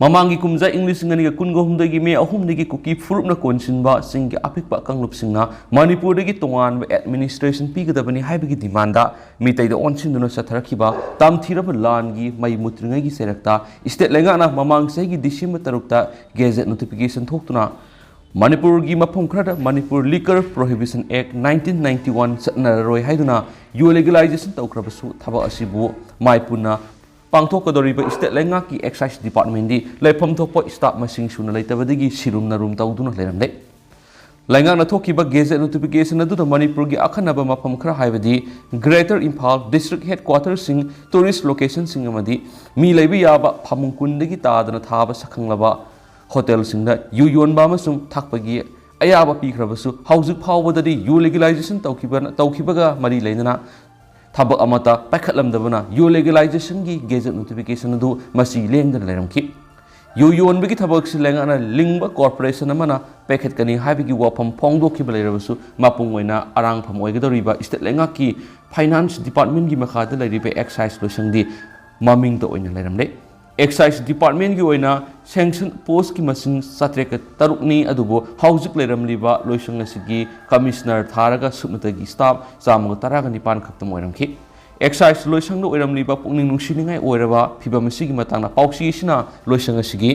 ꯃꯃꯥꯡꯒꯤ ꯀꯨꯝꯖꯥ ꯏꯪ ꯂꯤꯁꯤꯡ ꯑꯅꯤꯒ ꯀꯨꯟꯒ ꯍꯨꯝꯗꯣꯏꯒꯤ ꯃꯦ ꯑꯍꯨꯝꯗꯒꯤ ꯀꯨꯀꯤ ꯐꯨꯔꯨꯞꯅ ꯀꯣꯟꯁꯤꯟꯕ ꯆꯤꯡꯒꯤ ꯑꯄꯤꯛꯄ ꯀꯥꯡꯂꯨꯞꯁꯤꯡꯅ ꯃꯅꯤꯄꯨꯔꯗꯒꯤ ꯇꯣꯉꯥꯟꯕ ꯑꯦꯗꯃꯤꯅꯤꯁꯇ꯭ꯔꯦꯁꯟ ꯄꯤꯒꯗꯕꯅꯤ ꯍꯥꯏꯕꯒꯤ ꯗꯤꯃꯥꯟꯗ ꯃꯤꯇꯩꯗ ꯑꯣꯟꯁꯤꯟꯗꯨꯅ ꯆꯠꯊꯔꯛꯈꯤꯕ ꯇꯝꯊꯤꯔꯕ ꯂꯥꯟꯒꯤ ꯃꯩ ꯃꯨꯠꯇ꯭ꯔꯤꯉꯩꯒꯤ ꯆꯩꯔꯛꯇ ꯏꯁꯇꯦꯠ ꯂꯩꯉꯥꯛꯅ ꯃꯃꯥꯡ ꯆꯍꯤꯒꯤ ꯗꯤꯁꯦꯝꯕꯔ ꯇꯔꯨꯛꯇ ꯒꯦꯖꯦꯠ ꯅꯣꯇꯤꯐꯤꯀꯦꯁꯟ ꯊꯣꯛꯇꯨꯅ ꯃꯅꯤꯄꯨꯔꯒꯤ ꯃꯐꯝ ꯈꯔꯗ ꯃꯅꯤꯄꯨꯔ ꯂꯤꯀꯔ ꯄ꯭ꯔꯣꯍꯤꯕꯤꯁꯟ ꯑꯦꯛ ꯅꯥꯏꯟꯇꯤꯟ ꯅꯥꯏꯟꯇꯤ ꯋꯥꯟ ꯆꯠꯅꯔꯔꯣꯏ ꯍꯥꯏꯗꯨꯅ ꯌꯨ ꯂꯤꯒꯦꯂꯥꯏꯖꯦꯁꯟ ꯇꯧꯈ꯭ꯔꯕꯁꯨ ꯊꯕꯛ ꯑꯁꯤꯕꯨ ꯃꯥꯏ ꯄꯨꯅ ꯄꯥꯡꯊꯣꯛꯀꯗꯧꯔꯤꯕ ꯏꯁꯇꯦꯠ ꯂꯩꯉꯥꯛꯀꯤ ꯑꯦꯛꯁꯥꯏꯖ ꯗꯤꯄꯥꯔꯠꯃꯦꯟꯗꯤ ꯂꯩꯐꯝ ꯊꯣꯛꯄ ꯁ꯭ꯇꯥꯐ ꯃꯁꯤꯡ ꯁꯨꯅ ꯂꯩꯇꯕꯗꯒꯤ ꯁꯤꯔꯨꯝ ꯅꯔꯨꯝ ꯇꯧꯗꯨꯅ ꯂꯩꯔꯝꯂꯦ꯫ ꯂꯩꯉꯥꯛꯅ ꯊꯣꯛꯈꯤꯕ ꯒꯦꯖꯦꯠ ꯅꯣꯇꯤꯐꯤꯀꯦꯁꯟ ꯑꯗꯨꯗ ꯃꯅꯤꯄꯨꯔꯒꯤ ꯑꯈꯟꯅꯕ ꯃꯐꯝ ꯈꯔ ꯍꯥꯏꯕꯗꯤ ꯒ꯭ꯔꯦꯇꯔ ꯏꯝꯐꯥꯜ, ꯗꯤꯁꯇ꯭ꯔꯤꯛ ꯍꯦꯗꯀ꯭ꯋꯥꯇꯔꯁꯤꯡ, ꯇꯨꯔꯤꯁ ꯂꯣꯀꯦꯁꯟꯁꯤꯡ ꯑꯃꯗꯤ ꯃꯤ ꯂꯩꯕ ꯌꯥꯕ ꯐꯃꯨꯡ ꯀꯨꯟꯗꯒꯤ ꯇꯥꯗꯅ ꯊꯥꯕ ꯁꯛꯈꯪꯂꯕ ꯍꯣꯇꯦꯜꯁꯤꯡꯗ ꯌꯨ ꯌꯣꯟꯕ ꯑꯃꯁꯨꯡ ꯊꯛꯄꯒꯤ ꯑꯌꯥꯕ ꯄꯤꯈ꯭ꯔꯕꯁꯨ ꯍꯧꯖꯤꯛ ꯐꯥꯎꯕꯗꯗꯤ ꯌꯨ ꯂꯤꯒꯦꯂꯥꯏꯖꯦꯁꯟ ꯇꯧꯈꯤꯕ, ꯇꯧꯈꯤꯕꯒ ꯃꯔꯤ ꯂꯩꯅꯅ ꯊꯕꯛ ꯑꯃꯠꯇ ꯄꯥꯏꯈꯠꯂꯝꯗꯕꯅ ꯌꯨ ꯂꯤꯒꯦꯂꯥꯏꯖꯦꯁꯟꯒꯤ ꯒꯦꯖꯦꯠ ꯅꯣꯇꯤꯐꯤꯀꯦꯁꯟ ꯑꯗꯨ ꯃꯁꯤ ꯂꯦꯡꯗꯅ ꯂꯩꯔꯝꯈꯤ꯫ ꯌꯨ ꯌꯣꯟꯕꯒꯤ ꯊꯕꯛꯁꯤ ꯂꯩꯉꯥꯛꯅ ꯂꯤꯡꯕ ꯀꯣꯔꯄꯣꯔꯦꯁꯟ ꯑꯃꯅ ꯄꯥꯏꯈꯠꯀꯅꯤ ꯍꯥꯏꯕꯒꯤ ꯋꯥꯐꯝ ꯐꯣꯡꯗꯣꯛꯈꯤꯕ ꯂꯩꯔꯕꯁꯨ ꯃꯄꯨꯡ ꯑꯣꯏꯅ ꯑꯔꯥꯡꯐꯝ ꯑꯣꯏꯒꯗꯧꯔꯤꯕ ꯏꯁꯇꯦꯠ ꯂꯩꯉꯥꯛꯀꯤ ꯐꯥꯏꯅꯥꯟꯁ ꯗꯤꯄꯥꯔꯠꯃꯦꯟꯒꯤ ꯃꯈꯥꯗ ꯂꯩꯔꯤꯕ ꯑꯦꯛꯁꯥꯏꯖ ꯂꯣꯏꯁꯪꯗꯤ ꯃꯃꯤꯡꯇ ꯑꯣꯏꯅ ꯂꯩꯔꯝꯂꯦ꯫ ꯑꯦꯛꯁꯥꯏꯖ ꯗꯤꯄꯥꯔꯠꯃꯦꯟꯒꯤ ꯑꯣꯏꯅ ꯁꯦꯡꯁꯟ ꯄꯣꯁꯀꯤ ꯃꯁꯤꯡ ꯆꯥꯇ꯭ꯔꯦꯠꯀ ꯇꯔꯨꯛꯅꯤ, ꯑꯗꯨꯕꯨ ꯍꯧꯖꯤꯛ ꯂꯩꯔꯝꯂꯤꯕ ꯂꯣꯏꯁꯪ ꯑꯁꯤꯒꯤ ꯀꯃꯤꯁꯅꯔ ꯊꯥꯔꯒ ꯁꯨꯞꯅꯇꯒꯤ ꯁ꯭ꯇꯥꯐ ꯆꯥꯝꯃꯒ ꯇꯔꯥꯒ ꯅꯤꯄꯥꯟ ꯈꯛꯇꯃꯛ ꯑꯣꯏꯔꯝꯈꯤ꯫ ꯑꯦꯛꯁꯥꯏꯁ ꯂꯣꯏꯁꯪꯗ ꯑꯣꯏꯔꯝꯂꯤꯕ ꯄꯨꯛꯅꯤꯡ ꯅꯨꯡꯁꯤꯅꯤꯡꯉꯥꯏ ꯑꯣꯏꯔꯕ ꯐꯤꯕꯝ ꯑꯁꯤꯒꯤ ꯃꯇꯥꯡꯗ ꯄꯥꯎꯆꯦ ꯑꯁꯤꯅ ꯂꯣꯏꯁꯪ ꯑꯁꯤꯒꯤ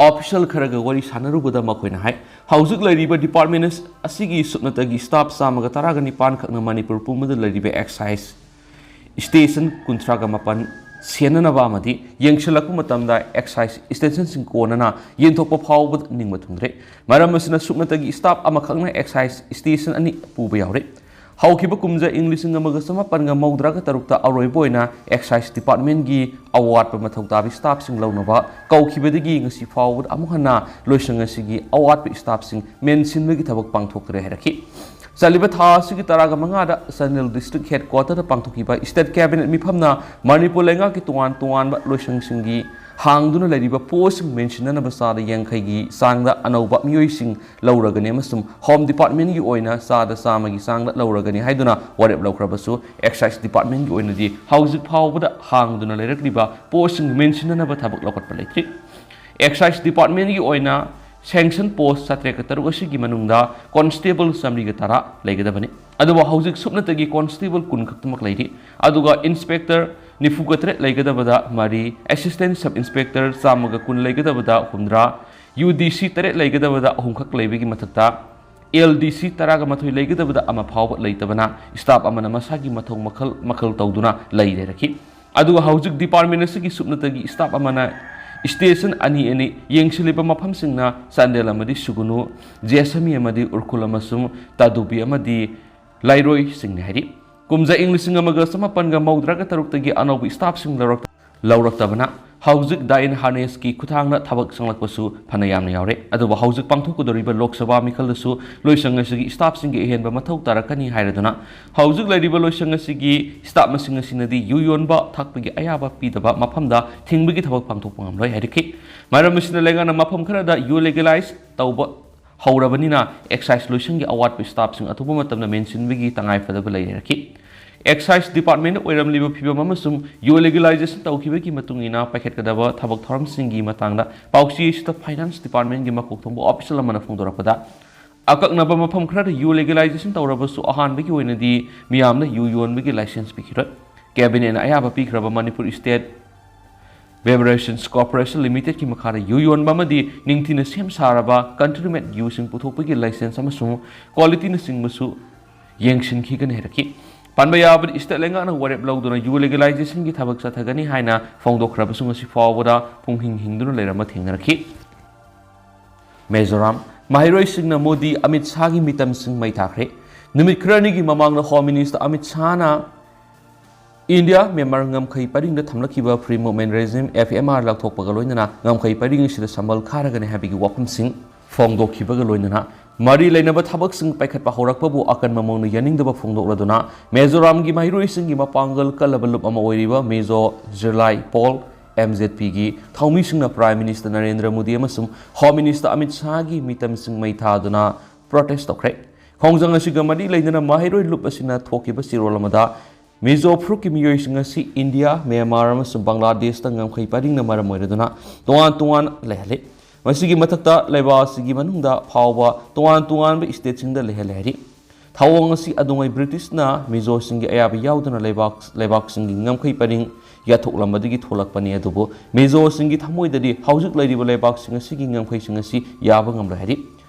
ꯑꯣꯐꯤꯁꯤꯌꯦꯜ ꯈꯔꯒ ꯋꯥꯔꯤ ꯁꯥꯟꯅꯔꯨꯕꯗ ꯃꯈꯣꯏꯅ ꯍꯥꯏ, ꯍꯧꯖꯤꯛ ꯂꯩꯔꯤꯕ ꯗꯤꯄꯥꯔꯠꯃꯦꯟ ꯑꯁꯤꯒꯤ ꯁꯨꯞꯅꯇꯒꯤ ꯁ꯭ꯇꯥꯐ ꯆꯥꯝꯃꯒ ꯇꯔꯥꯒ ꯅꯤꯄꯥꯟ ꯈꯛꯅ ꯃꯅꯤꯄꯨꯔ ꯄꯨꯝꯕꯗ ꯂꯩꯔꯤꯕ ꯑꯦꯛꯁꯥꯏꯁ ꯁ꯭ꯇꯦꯁꯟ ꯀꯨꯟꯊ꯭ꯔꯥꯒ ꯃꯥꯄꯟ ꯁꯦꯟꯅꯅꯕ ꯑꯃꯗꯤ ꯌꯦꯡꯁꯤꯜꯂꯛꯄ ꯃꯇꯝꯗ ꯑꯦꯛꯁꯥꯏꯁ ꯁ꯭ꯇꯦꯁꯟꯁꯤꯡ ꯀꯣꯟꯅꯅ ꯌꯦꯟꯊꯣꯛꯄ ꯐꯥꯎꯕꯗ ꯅꯤꯡꯕ ꯊꯨꯡꯗ꯭ꯔꯦ꯫ ꯃꯔꯝ ꯑꯁꯤꯅ ꯁꯨꯞꯅꯇꯒꯤ ꯁ꯭ꯇꯥꯐ ꯑꯃꯈꯛꯅ ꯑꯦꯛꯁꯥꯏꯁ ꯁ꯭ꯇꯦꯁꯟ ꯑꯅꯤ ꯄꯨꯕ ꯌꯥꯎꯔꯦ꯫ ꯍꯧꯈꯤꯕ ꯀꯨꯝꯖꯥ ꯏꯪ ꯂꯤꯁꯤꯡ ꯑꯃꯒ ꯆꯃꯥꯄꯟꯒ ꯃꯧꯗ꯭ꯔꯥꯒ ꯇꯔꯨꯛꯇ ꯑꯔꯣꯏꯕ ꯑꯣꯏꯅ ꯑꯦꯛꯁꯥꯏꯁ ꯗꯤꯄꯥꯔꯠꯃꯦꯟꯒꯤ ꯑꯋꯥꯠꯄ ꯃꯊꯧ ꯇꯥꯕ ꯁ꯭ꯇꯥꯐꯁꯤꯡ ꯂꯧꯅꯕ ꯀꯧꯈꯤꯕꯗꯒꯤ ꯉꯁꯤ ꯐꯥꯎꯕꯗ ꯑꯃꯨꯛ ꯍꯟꯅ ꯂꯣꯏꯁꯪ ꯑꯁꯤꯒꯤ ꯑꯋꯥꯠꯄ ꯁ꯭ꯇꯥꯐꯁꯤꯡ ꯃꯦꯟꯁꯤꯟꯕꯒꯤ ꯊꯕꯛ ꯄꯥꯡꯊꯣꯛꯈ꯭ꯔꯦ ꯍꯥꯏꯔꯛꯈꯤ꯫ ꯆꯠꯂꯤꯕ ꯊꯥ ꯑꯁꯤꯒꯤ ꯇꯔꯥꯒ ꯃꯉꯥꯗ ꯆꯥꯟꯗꯦꯜ ꯗꯤꯁꯇ꯭ꯔꯤꯛ ꯍꯦꯗꯀ꯭ꯋꯥꯇꯔꯗ ꯄꯥꯡꯊꯣꯛꯈꯤꯕ ꯁ꯭ꯇꯦꯠ ꯀꯦꯕꯤꯅꯦꯠ ꯃꯤꯐꯝꯅ ꯃꯅꯤꯄꯨꯔ ꯂꯩꯉꯥꯛꯀꯤ ꯇꯣꯉꯥꯟ ꯇꯣꯉꯥꯟꯕ ꯂꯣꯏꯁꯪꯁꯤꯡꯒꯤ ꯍꯥꯡꯗꯨꯅ ꯂꯩꯔꯤꯕ ꯄꯣꯁꯁꯤꯡ ꯃꯦꯟꯁꯤꯟꯅꯅꯕ ꯆꯥꯗ ꯌꯥꯡꯈꯩꯒꯤ ꯆꯥꯡꯗ ꯑꯅꯧꯕ ꯃꯤꯑꯣꯏꯁꯤꯡ ꯂꯧꯔꯒꯅꯤ ꯑꯃꯁꯨꯡ ꯍꯣꯝ ꯗꯤꯄꯥꯔꯠꯃꯦꯟꯒꯤ ꯑꯣꯏꯅ ꯆꯥꯗ ꯆꯥꯝꯃꯒꯤ ꯆꯥꯡꯗ ꯂꯧꯔꯒꯅꯤ ꯍꯥꯏꯗꯨꯅ ꯋꯥꯔꯦꯞ ꯂꯧꯈ꯭ꯔꯕꯁꯨ, ꯑꯦꯛꯁꯥꯏꯁ ꯗꯤꯄꯥꯔꯠꯃꯦꯟꯒꯤ ꯑꯣꯏꯅꯗꯤ ꯍꯧꯖꯤꯛ ꯐꯥꯎꯕꯗ ꯍꯥꯡꯗꯨꯅ ꯂꯩꯔꯛꯂꯤꯕ ꯄꯣꯁꯁꯤꯡ ꯃꯦꯟꯁꯤꯟꯅꯅꯕ ꯊꯕꯛ ꯂꯧꯈꯠꯄ ꯂꯩꯇ꯭ꯔꯤ꯫ ꯑꯦꯛꯁꯥꯏꯁ ꯗꯤꯄꯥꯔꯠꯃꯦꯟꯒꯤ ꯑꯣꯏꯅ ꯁꯦꯡꯁꯟ ꯄꯣꯁ ꯆꯥꯇ꯭ꯔꯦꯠꯀ ꯇꯔꯨꯛ ꯑꯁꯤꯒꯤ ꯃꯅꯨꯡꯗ ꯀꯣꯟꯁꯇꯦꯕꯜ ꯆꯥꯃꯔꯤꯒ ꯇꯔꯥ ꯂꯩꯒꯗꯕꯅꯤ꯫ ꯑꯗꯨꯕꯨ ꯍꯧꯖꯤꯛ ꯁꯨꯞꯅꯇꯒꯤ ꯀꯣꯟꯁꯇꯦꯕꯜ ꯀꯨꯟ ꯈꯛꯇꯃꯛ ꯂꯩꯔꯤ꯫ ꯑꯗꯨꯒ ꯏꯟꯁꯄꯦꯛꯇꯔ ꯅꯤꯐꯨꯒ ꯇꯔꯦꯠ ꯂꯩꯒꯗꯕꯗ ꯃꯔꯤ, ꯑꯦꯁꯤꯁꯇꯦꯟ ꯁꯕ ꯏꯟꯁꯄꯦꯛꯇꯔ ꯆꯥꯝꯃꯒ ꯀꯨꯟ ꯂꯩꯒꯗꯕꯗ ꯍꯨꯝꯗ꯭ꯔꯥ, ꯌꯨ ꯗꯤ ꯁꯤ ꯇꯔꯦꯠ ꯂꯩꯒꯗꯕꯗ ꯑꯍꯨꯝꯈꯛ ꯂꯩꯕꯒꯤ ꯃꯊꯛꯇ, ꯑꯦꯜ ꯗꯤ ꯁꯤ ꯇꯔꯥꯒ ꯃꯥꯊꯣꯏ ꯂꯩꯒꯗꯕꯗ ꯑꯃ ꯐꯥꯎꯕ ꯂꯩꯇꯕꯅ, ꯁ꯭ꯇꯥꯐ ꯑꯃꯅ ꯃꯁꯥꯒꯤ ꯃꯊꯧ ꯃꯈꯜ ꯃꯈꯜ ꯇꯧꯗꯨꯅ ꯂꯩ ꯂꯩꯔꯛꯈꯤ꯫ ꯑꯗꯨꯒ ꯍꯧꯖꯤꯛ ꯗꯤꯄꯥꯔꯠꯃꯦꯟ ꯑꯁꯤꯒꯤ ꯁꯨꯞꯅꯇꯒꯤ ꯁ꯭ꯇꯥꯐ ꯑꯃꯅ ꯁ꯭ꯇꯦꯁꯟ ꯑꯅꯤ ꯑꯅꯤ ꯌꯦꯡꯁꯤꯜꯂꯤꯕ ꯃꯐꯝꯁꯤꯡꯅ ꯆꯥꯟꯗꯦꯜ ꯑꯃꯗꯤ ꯁꯨꯒꯨꯅꯨ, ꯖꯦꯁꯃꯤ ꯑꯃꯗꯤ ꯎꯔꯈꯨꯜ ꯑꯃꯁꯨꯡ ꯇꯥꯗꯨꯕꯤ ꯑꯃꯗꯤ ꯂꯩꯔꯣꯏꯁꯤꯡꯅꯤ ꯍꯥꯏꯔꯤ꯫ ꯀꯨꯝꯖꯥ ꯏꯪ ꯂꯤꯁꯤꯡ ꯑꯃꯒ ꯆꯃꯥꯄꯟꯒ ꯃꯧꯗ꯭ꯔꯥꯒ ꯇꯔꯨꯛꯇꯒꯤ ꯑꯅꯧꯕ ꯁ꯭ꯇꯥꯐꯁꯤꯡ ꯂꯧꯔꯛ-, ꯂꯧꯔꯛꯇꯕꯅ ꯍꯧꯖꯤꯛ ꯗꯥꯏꯟ ꯍꯥꯔꯅꯦꯁꯀꯤ ꯈꯨꯠꯊꯥꯡꯗ ꯊꯕꯛ ꯆꯪꯂꯛꯄꯁꯨ ꯐꯅ ꯌꯥꯝꯅ ꯌꯥꯎꯔꯦ꯫ ꯑꯗꯨꯕꯨ ꯍꯧꯖꯤꯛ ꯄꯥꯡꯊꯣꯛꯀꯗꯧꯔꯤꯕ ꯂꯣꯛ ꯁꯚꯥ ꯃꯤꯈꯜꯗꯁꯨ ꯂꯣꯏꯁꯪ ꯑꯁꯤꯒꯤ ꯁ꯭ꯇꯥꯐꯁꯤꯡꯒꯤ ꯑꯍꯦꯟꯕ ꯃꯊꯧ ꯇꯥꯔꯛꯀꯅꯤ ꯍꯥꯏꯔꯗꯨꯅ ꯍꯧꯖꯤꯛ ꯂꯩꯔꯤꯕ ꯂꯣꯏꯁꯪ ꯑꯁꯤꯒꯤ ꯁ꯭ꯇꯥꯐ ꯃꯁꯤꯡ ꯑꯁꯤꯅꯗꯤ ꯌꯨ ꯌꯣꯟꯕ ꯊꯛꯄꯒꯤ ꯑꯌꯥꯕ ꯄꯤꯗꯕ ꯃꯐꯝꯗ ꯊꯤꯡꯕꯒꯤ ꯊꯕꯛ ꯄꯥꯡꯊꯣꯛꯄ ꯉꯝꯂꯣꯏ ꯍꯥꯏꯔꯛꯈꯤ꯫ ꯃꯔꯝ ꯑꯁꯤꯅ ꯂꯩꯉꯥꯛꯅ ꯃꯐꯝ ꯈꯔꯗ ꯌꯨ ꯂꯤꯒꯦꯂꯥꯏꯖ ꯇꯧꯕ ꯍꯧꯔꯕꯅꯤꯅ ꯑꯦꯛꯁꯥꯏꯁ ꯂꯣꯏꯁꯪꯒꯤ ꯑꯋꯥꯠꯄ ꯁ꯭ꯇꯥꯐꯁꯤꯡ ꯑꯊꯨꯕ ꯃꯇꯝꯗ ꯃꯦꯟꯁꯤꯟꯕꯒꯤ ꯇꯉꯥꯏꯐꯗꯕ ꯂꯩꯔꯦ ꯍꯥꯏꯔꯛꯈꯤ꯫ ꯑꯦꯛꯁꯥꯏꯁ ꯗꯤꯄꯥꯔꯠꯃꯦꯟꯗ ꯑꯣꯏꯔꯝꯂꯤꯕ ꯐꯤꯕꯝ ꯑꯃꯁꯨꯡ ꯌꯨ ꯂꯤꯒꯦꯂꯥꯏꯖꯦꯁꯟ ꯇꯧꯈꯤꯕꯒꯤ ꯃꯇꯨꯡ ꯏꯟꯅ ꯄꯥꯏꯈꯠꯀꯗꯕ ꯊꯕꯛ ꯊꯧꯔꯝꯁꯤꯡꯒꯤ ꯃꯇꯥꯡꯗ ꯄꯥꯎꯆꯦ ꯑꯁꯤꯗ ꯐꯥꯏꯅꯥꯟꯁ ꯗꯤꯄꯥꯔꯠꯃꯦꯟꯒꯤ ꯃꯀꯣꯛ ꯊꯣꯡꯕ ꯑꯣꯐꯤꯁꯤꯌꯦꯜ ꯑꯃꯅ ꯐꯣꯡꯗꯣꯔꯛꯄꯗ, ꯑꯀꯛꯅꯕ ꯃꯐꯝ ꯈꯔꯗ ꯌꯨ ꯂꯤꯒꯦꯂꯥꯏꯖꯦꯁꯟ ꯇꯧꯔꯕꯁꯨ ꯑꯍꯥꯟꯕꯒꯤ ꯑꯣꯏꯅꯗꯤ ꯃꯤꯌꯥꯝꯅ ꯌꯨ ꯌꯣꯟꯕꯒꯤ ꯂꯥꯏꯁꯦꯟꯁ ꯄꯤꯈꯤꯔꯣꯏ꯫ ꯀꯦꯕꯤꯅꯦꯠꯅ ꯑꯌꯥꯕ ꯄꯤꯈ꯭ꯔꯕ ꯃꯅꯤꯄꯨꯔ ꯏꯁꯇꯦꯠ ꯕꯦꯕꯔꯦꯖꯦꯁ ꯀꯣꯔꯄꯣꯔꯦꯁꯟ ꯂꯤꯃꯤꯇꯦꯗꯀꯤ ꯃꯈꯥꯗ ꯌꯨ ꯌꯣꯟꯕ ꯑꯃꯗꯤ ꯅꯤꯡꯊꯤꯅ ꯁꯦꯝ ꯁꯥꯔꯕ ꯀꯟꯇ꯭ꯔꯤ ꯃꯦꯗ ꯌꯨꯁꯤꯡ ꯄꯨꯊꯣꯛꯄꯒꯤ ꯂꯥꯏꯁꯦꯟꯁ ꯑꯃꯁꯨꯡ ꯀ꯭ꯋꯥꯂꯤꯇꯤꯅꯆꯤꯡꯕꯁꯨ ꯌꯦꯡꯁꯤꯟꯈꯤꯒꯅꯤ ꯍꯥꯏꯔꯛꯈꯤ꯫ ꯄꯟꯕ ꯌꯥꯕꯗꯤ, ꯏꯁꯇꯦꯠ ꯂꯩꯉꯥꯛꯅ ꯋꯥꯔꯦꯞ ꯂꯧꯗꯨꯅ ꯌꯨ ꯂꯤꯒꯦꯂꯥꯏꯖꯦꯁꯟꯒꯤ ꯊꯕꯛ ꯆꯠꯊꯒꯅꯤ ꯍꯥꯏꯅ ꯐꯣꯡꯗꯣꯛꯈ꯭ꯔꯕꯁꯨ ꯉꯁꯤ ꯐꯥꯎꯕꯗ ꯄꯨꯡꯍꯤꯡ ꯍꯤꯡꯗꯨꯅ ꯂꯩꯔꯝꯕ ꯊꯦꯡꯅꯔꯛꯈꯤ꯫ ꯃꯤꯖꯣꯔꯥꯝ꯫ ꯃꯍꯩꯔꯣꯏꯁꯤꯡꯅ ꯃꯣꯗꯤ ꯑꯃꯤꯠ ꯁꯥꯍꯒꯤ ꯃꯤꯇꯝꯁꯤꯡ ꯃꯩ ꯊꯥꯈ꯭ꯔꯦ꯫ ꯅꯨꯃꯤꯠ ꯈꯔꯅꯤꯒꯤ ꯃꯃꯥꯡꯗ ꯍꯣꯝ ꯃꯤꯅꯤꯁꯇꯔ ꯑꯃꯤꯠ ꯁꯥꯍꯅ ꯏꯟꯗꯤꯌꯥ ꯃ꯭ꯌꯥꯟꯃꯥꯔ ꯉꯝꯈꯩ ꯄꯔꯤꯡꯗ ꯊꯝꯂꯛꯈꯤꯕ Free Movement Regime, F M R, ꯂꯧꯊꯣꯛꯄꯒ ꯂꯣꯏꯅꯅ ꯉꯝꯈꯩ ꯄꯔꯤꯡ ꯑꯁꯤꯗ ꯁꯝꯕꯜ ꯈꯥꯔꯒꯅꯤ ꯍꯥꯏꯕꯒꯤ ꯋꯥꯐꯝꯁꯤꯡ ꯐꯣꯡꯗꯣꯛꯈꯤꯕꯒ ꯂꯣꯏꯅꯅ ꯃꯔꯤ ꯂꯩꯅꯕ ꯊꯕꯛꯁꯤꯡ ꯄꯥꯏꯈꯠꯄ ꯍꯧꯔꯛꯄꯕꯨ ꯑꯀꯟꯕ ꯃꯑꯣꯡꯗ ꯌꯥꯅꯤꯡꯗꯕ ꯐꯣꯡꯗꯣꯛꯂꯗꯨꯅ ꯃꯤꯖꯣꯔꯥꯝꯒꯤ ꯃꯍꯩꯔꯣꯏꯁꯤꯡꯒꯤ ꯃꯄꯥꯡꯒꯜ ꯀꯜꯂꯕ ꯂꯨꯞ ꯑꯃ ꯑꯣꯏꯔꯤꯕ Mizo Zirlai Pawl, M Z P ꯒꯤ ꯊꯧꯃꯤꯁꯤꯡꯅ ꯄ꯭ꯔꯥꯏꯝ ꯃꯤꯅꯤꯁꯇꯔ ꯅꯔꯦꯟꯗ꯭ꯔ ꯃꯣꯗꯤ ꯑꯃꯁꯨꯡ ꯍꯣꯝ ꯃꯤꯅꯤꯁꯇꯔ ꯑꯃꯤꯠ ꯁꯥꯍꯒꯤ ꯃꯤꯇꯝꯁꯤꯡ ꯃꯩ ꯊꯥꯗꯨꯅ ꯄ꯭ꯔꯣꯇꯦꯁ ꯇꯧꯈ꯭ꯔꯦ꯫ ꯈꯣꯡꯖꯪ ꯑꯁꯤꯒ ꯃꯔꯤ ꯂꯩꯅꯅ ꯃꯍꯩꯔꯣꯏ ꯂꯨꯞ ꯑꯁꯤꯅ ꯊꯣꯛꯈꯤꯕ ꯆꯦꯔꯣꯜ ꯑꯃꯗ, ꯃꯤꯖꯣ ꯐꯨꯔꯨꯞꯀꯤ ꯃꯤꯑꯣꯏꯁꯤꯡ ꯑꯁꯤ ꯏꯟꯗꯤꯌꯥ, ꯃ꯭ꯌꯥꯟꯃꯥꯔ ꯑꯃꯁꯨꯡ ꯕꯪꯒ꯭ꯂꯥꯗꯦꯁꯇ ꯉꯝꯈꯩ ꯄꯔꯤꯡꯅ ꯃꯔꯝ ꯑꯣꯏꯔꯗꯨꯅ ꯇꯣꯉꯥꯟ ꯇꯣꯉꯥꯟ ꯂꯩꯍꯜꯂꯤ꯫ ꯃꯁꯤꯒꯤ ꯃꯊꯛꯇ ꯂꯩꯕꯥꯛ ꯑꯁꯤꯒꯤ ꯃꯅꯨꯡꯗ ꯐꯥꯎꯕ ꯇꯣꯉꯥꯟ ꯇꯣꯉꯥꯟꯕ ꯏꯁꯇꯦꯠꯁꯤꯡꯗ ꯂꯩꯍꯜꯂꯦ ꯍꯥꯏꯔꯤ꯫ ꯊꯧꯑꯣꯡ ꯑꯁꯤ ꯑꯗꯨꯉꯩ ꯕ꯭ꯔꯤꯇꯤꯁꯅ ꯃꯤꯖꯣꯁꯤꯡꯒꯤ ꯑꯌꯥꯕ ꯌꯥꯎꯗꯅ ꯂꯩꯕꯥꯛ, ꯂꯩꯕꯥꯛꯁꯤꯡꯒꯤ ꯉꯝꯈꯩ ꯄꯔꯤꯡ ꯌꯥꯊꯣꯛꯂꯝꯕꯗꯒꯤ ꯊꯣꯛꯂꯛꯄꯅꯤ, ꯑꯗꯨꯕꯨ ꯃꯤꯖꯣꯁꯤꯡꯒꯤ ꯊꯃꯣꯏꯗꯗꯤ ꯍꯧꯖꯤꯛ ꯂꯩꯔꯤꯕ ꯂꯩꯕꯥꯛꯁꯤꯡ ꯑꯁꯤꯒꯤ ꯉꯝꯈꯩꯁꯤꯡ ꯑꯁꯤ ꯌꯥꯕ ꯉꯝꯂꯣꯏ ꯍꯥꯏꯔꯤ꯫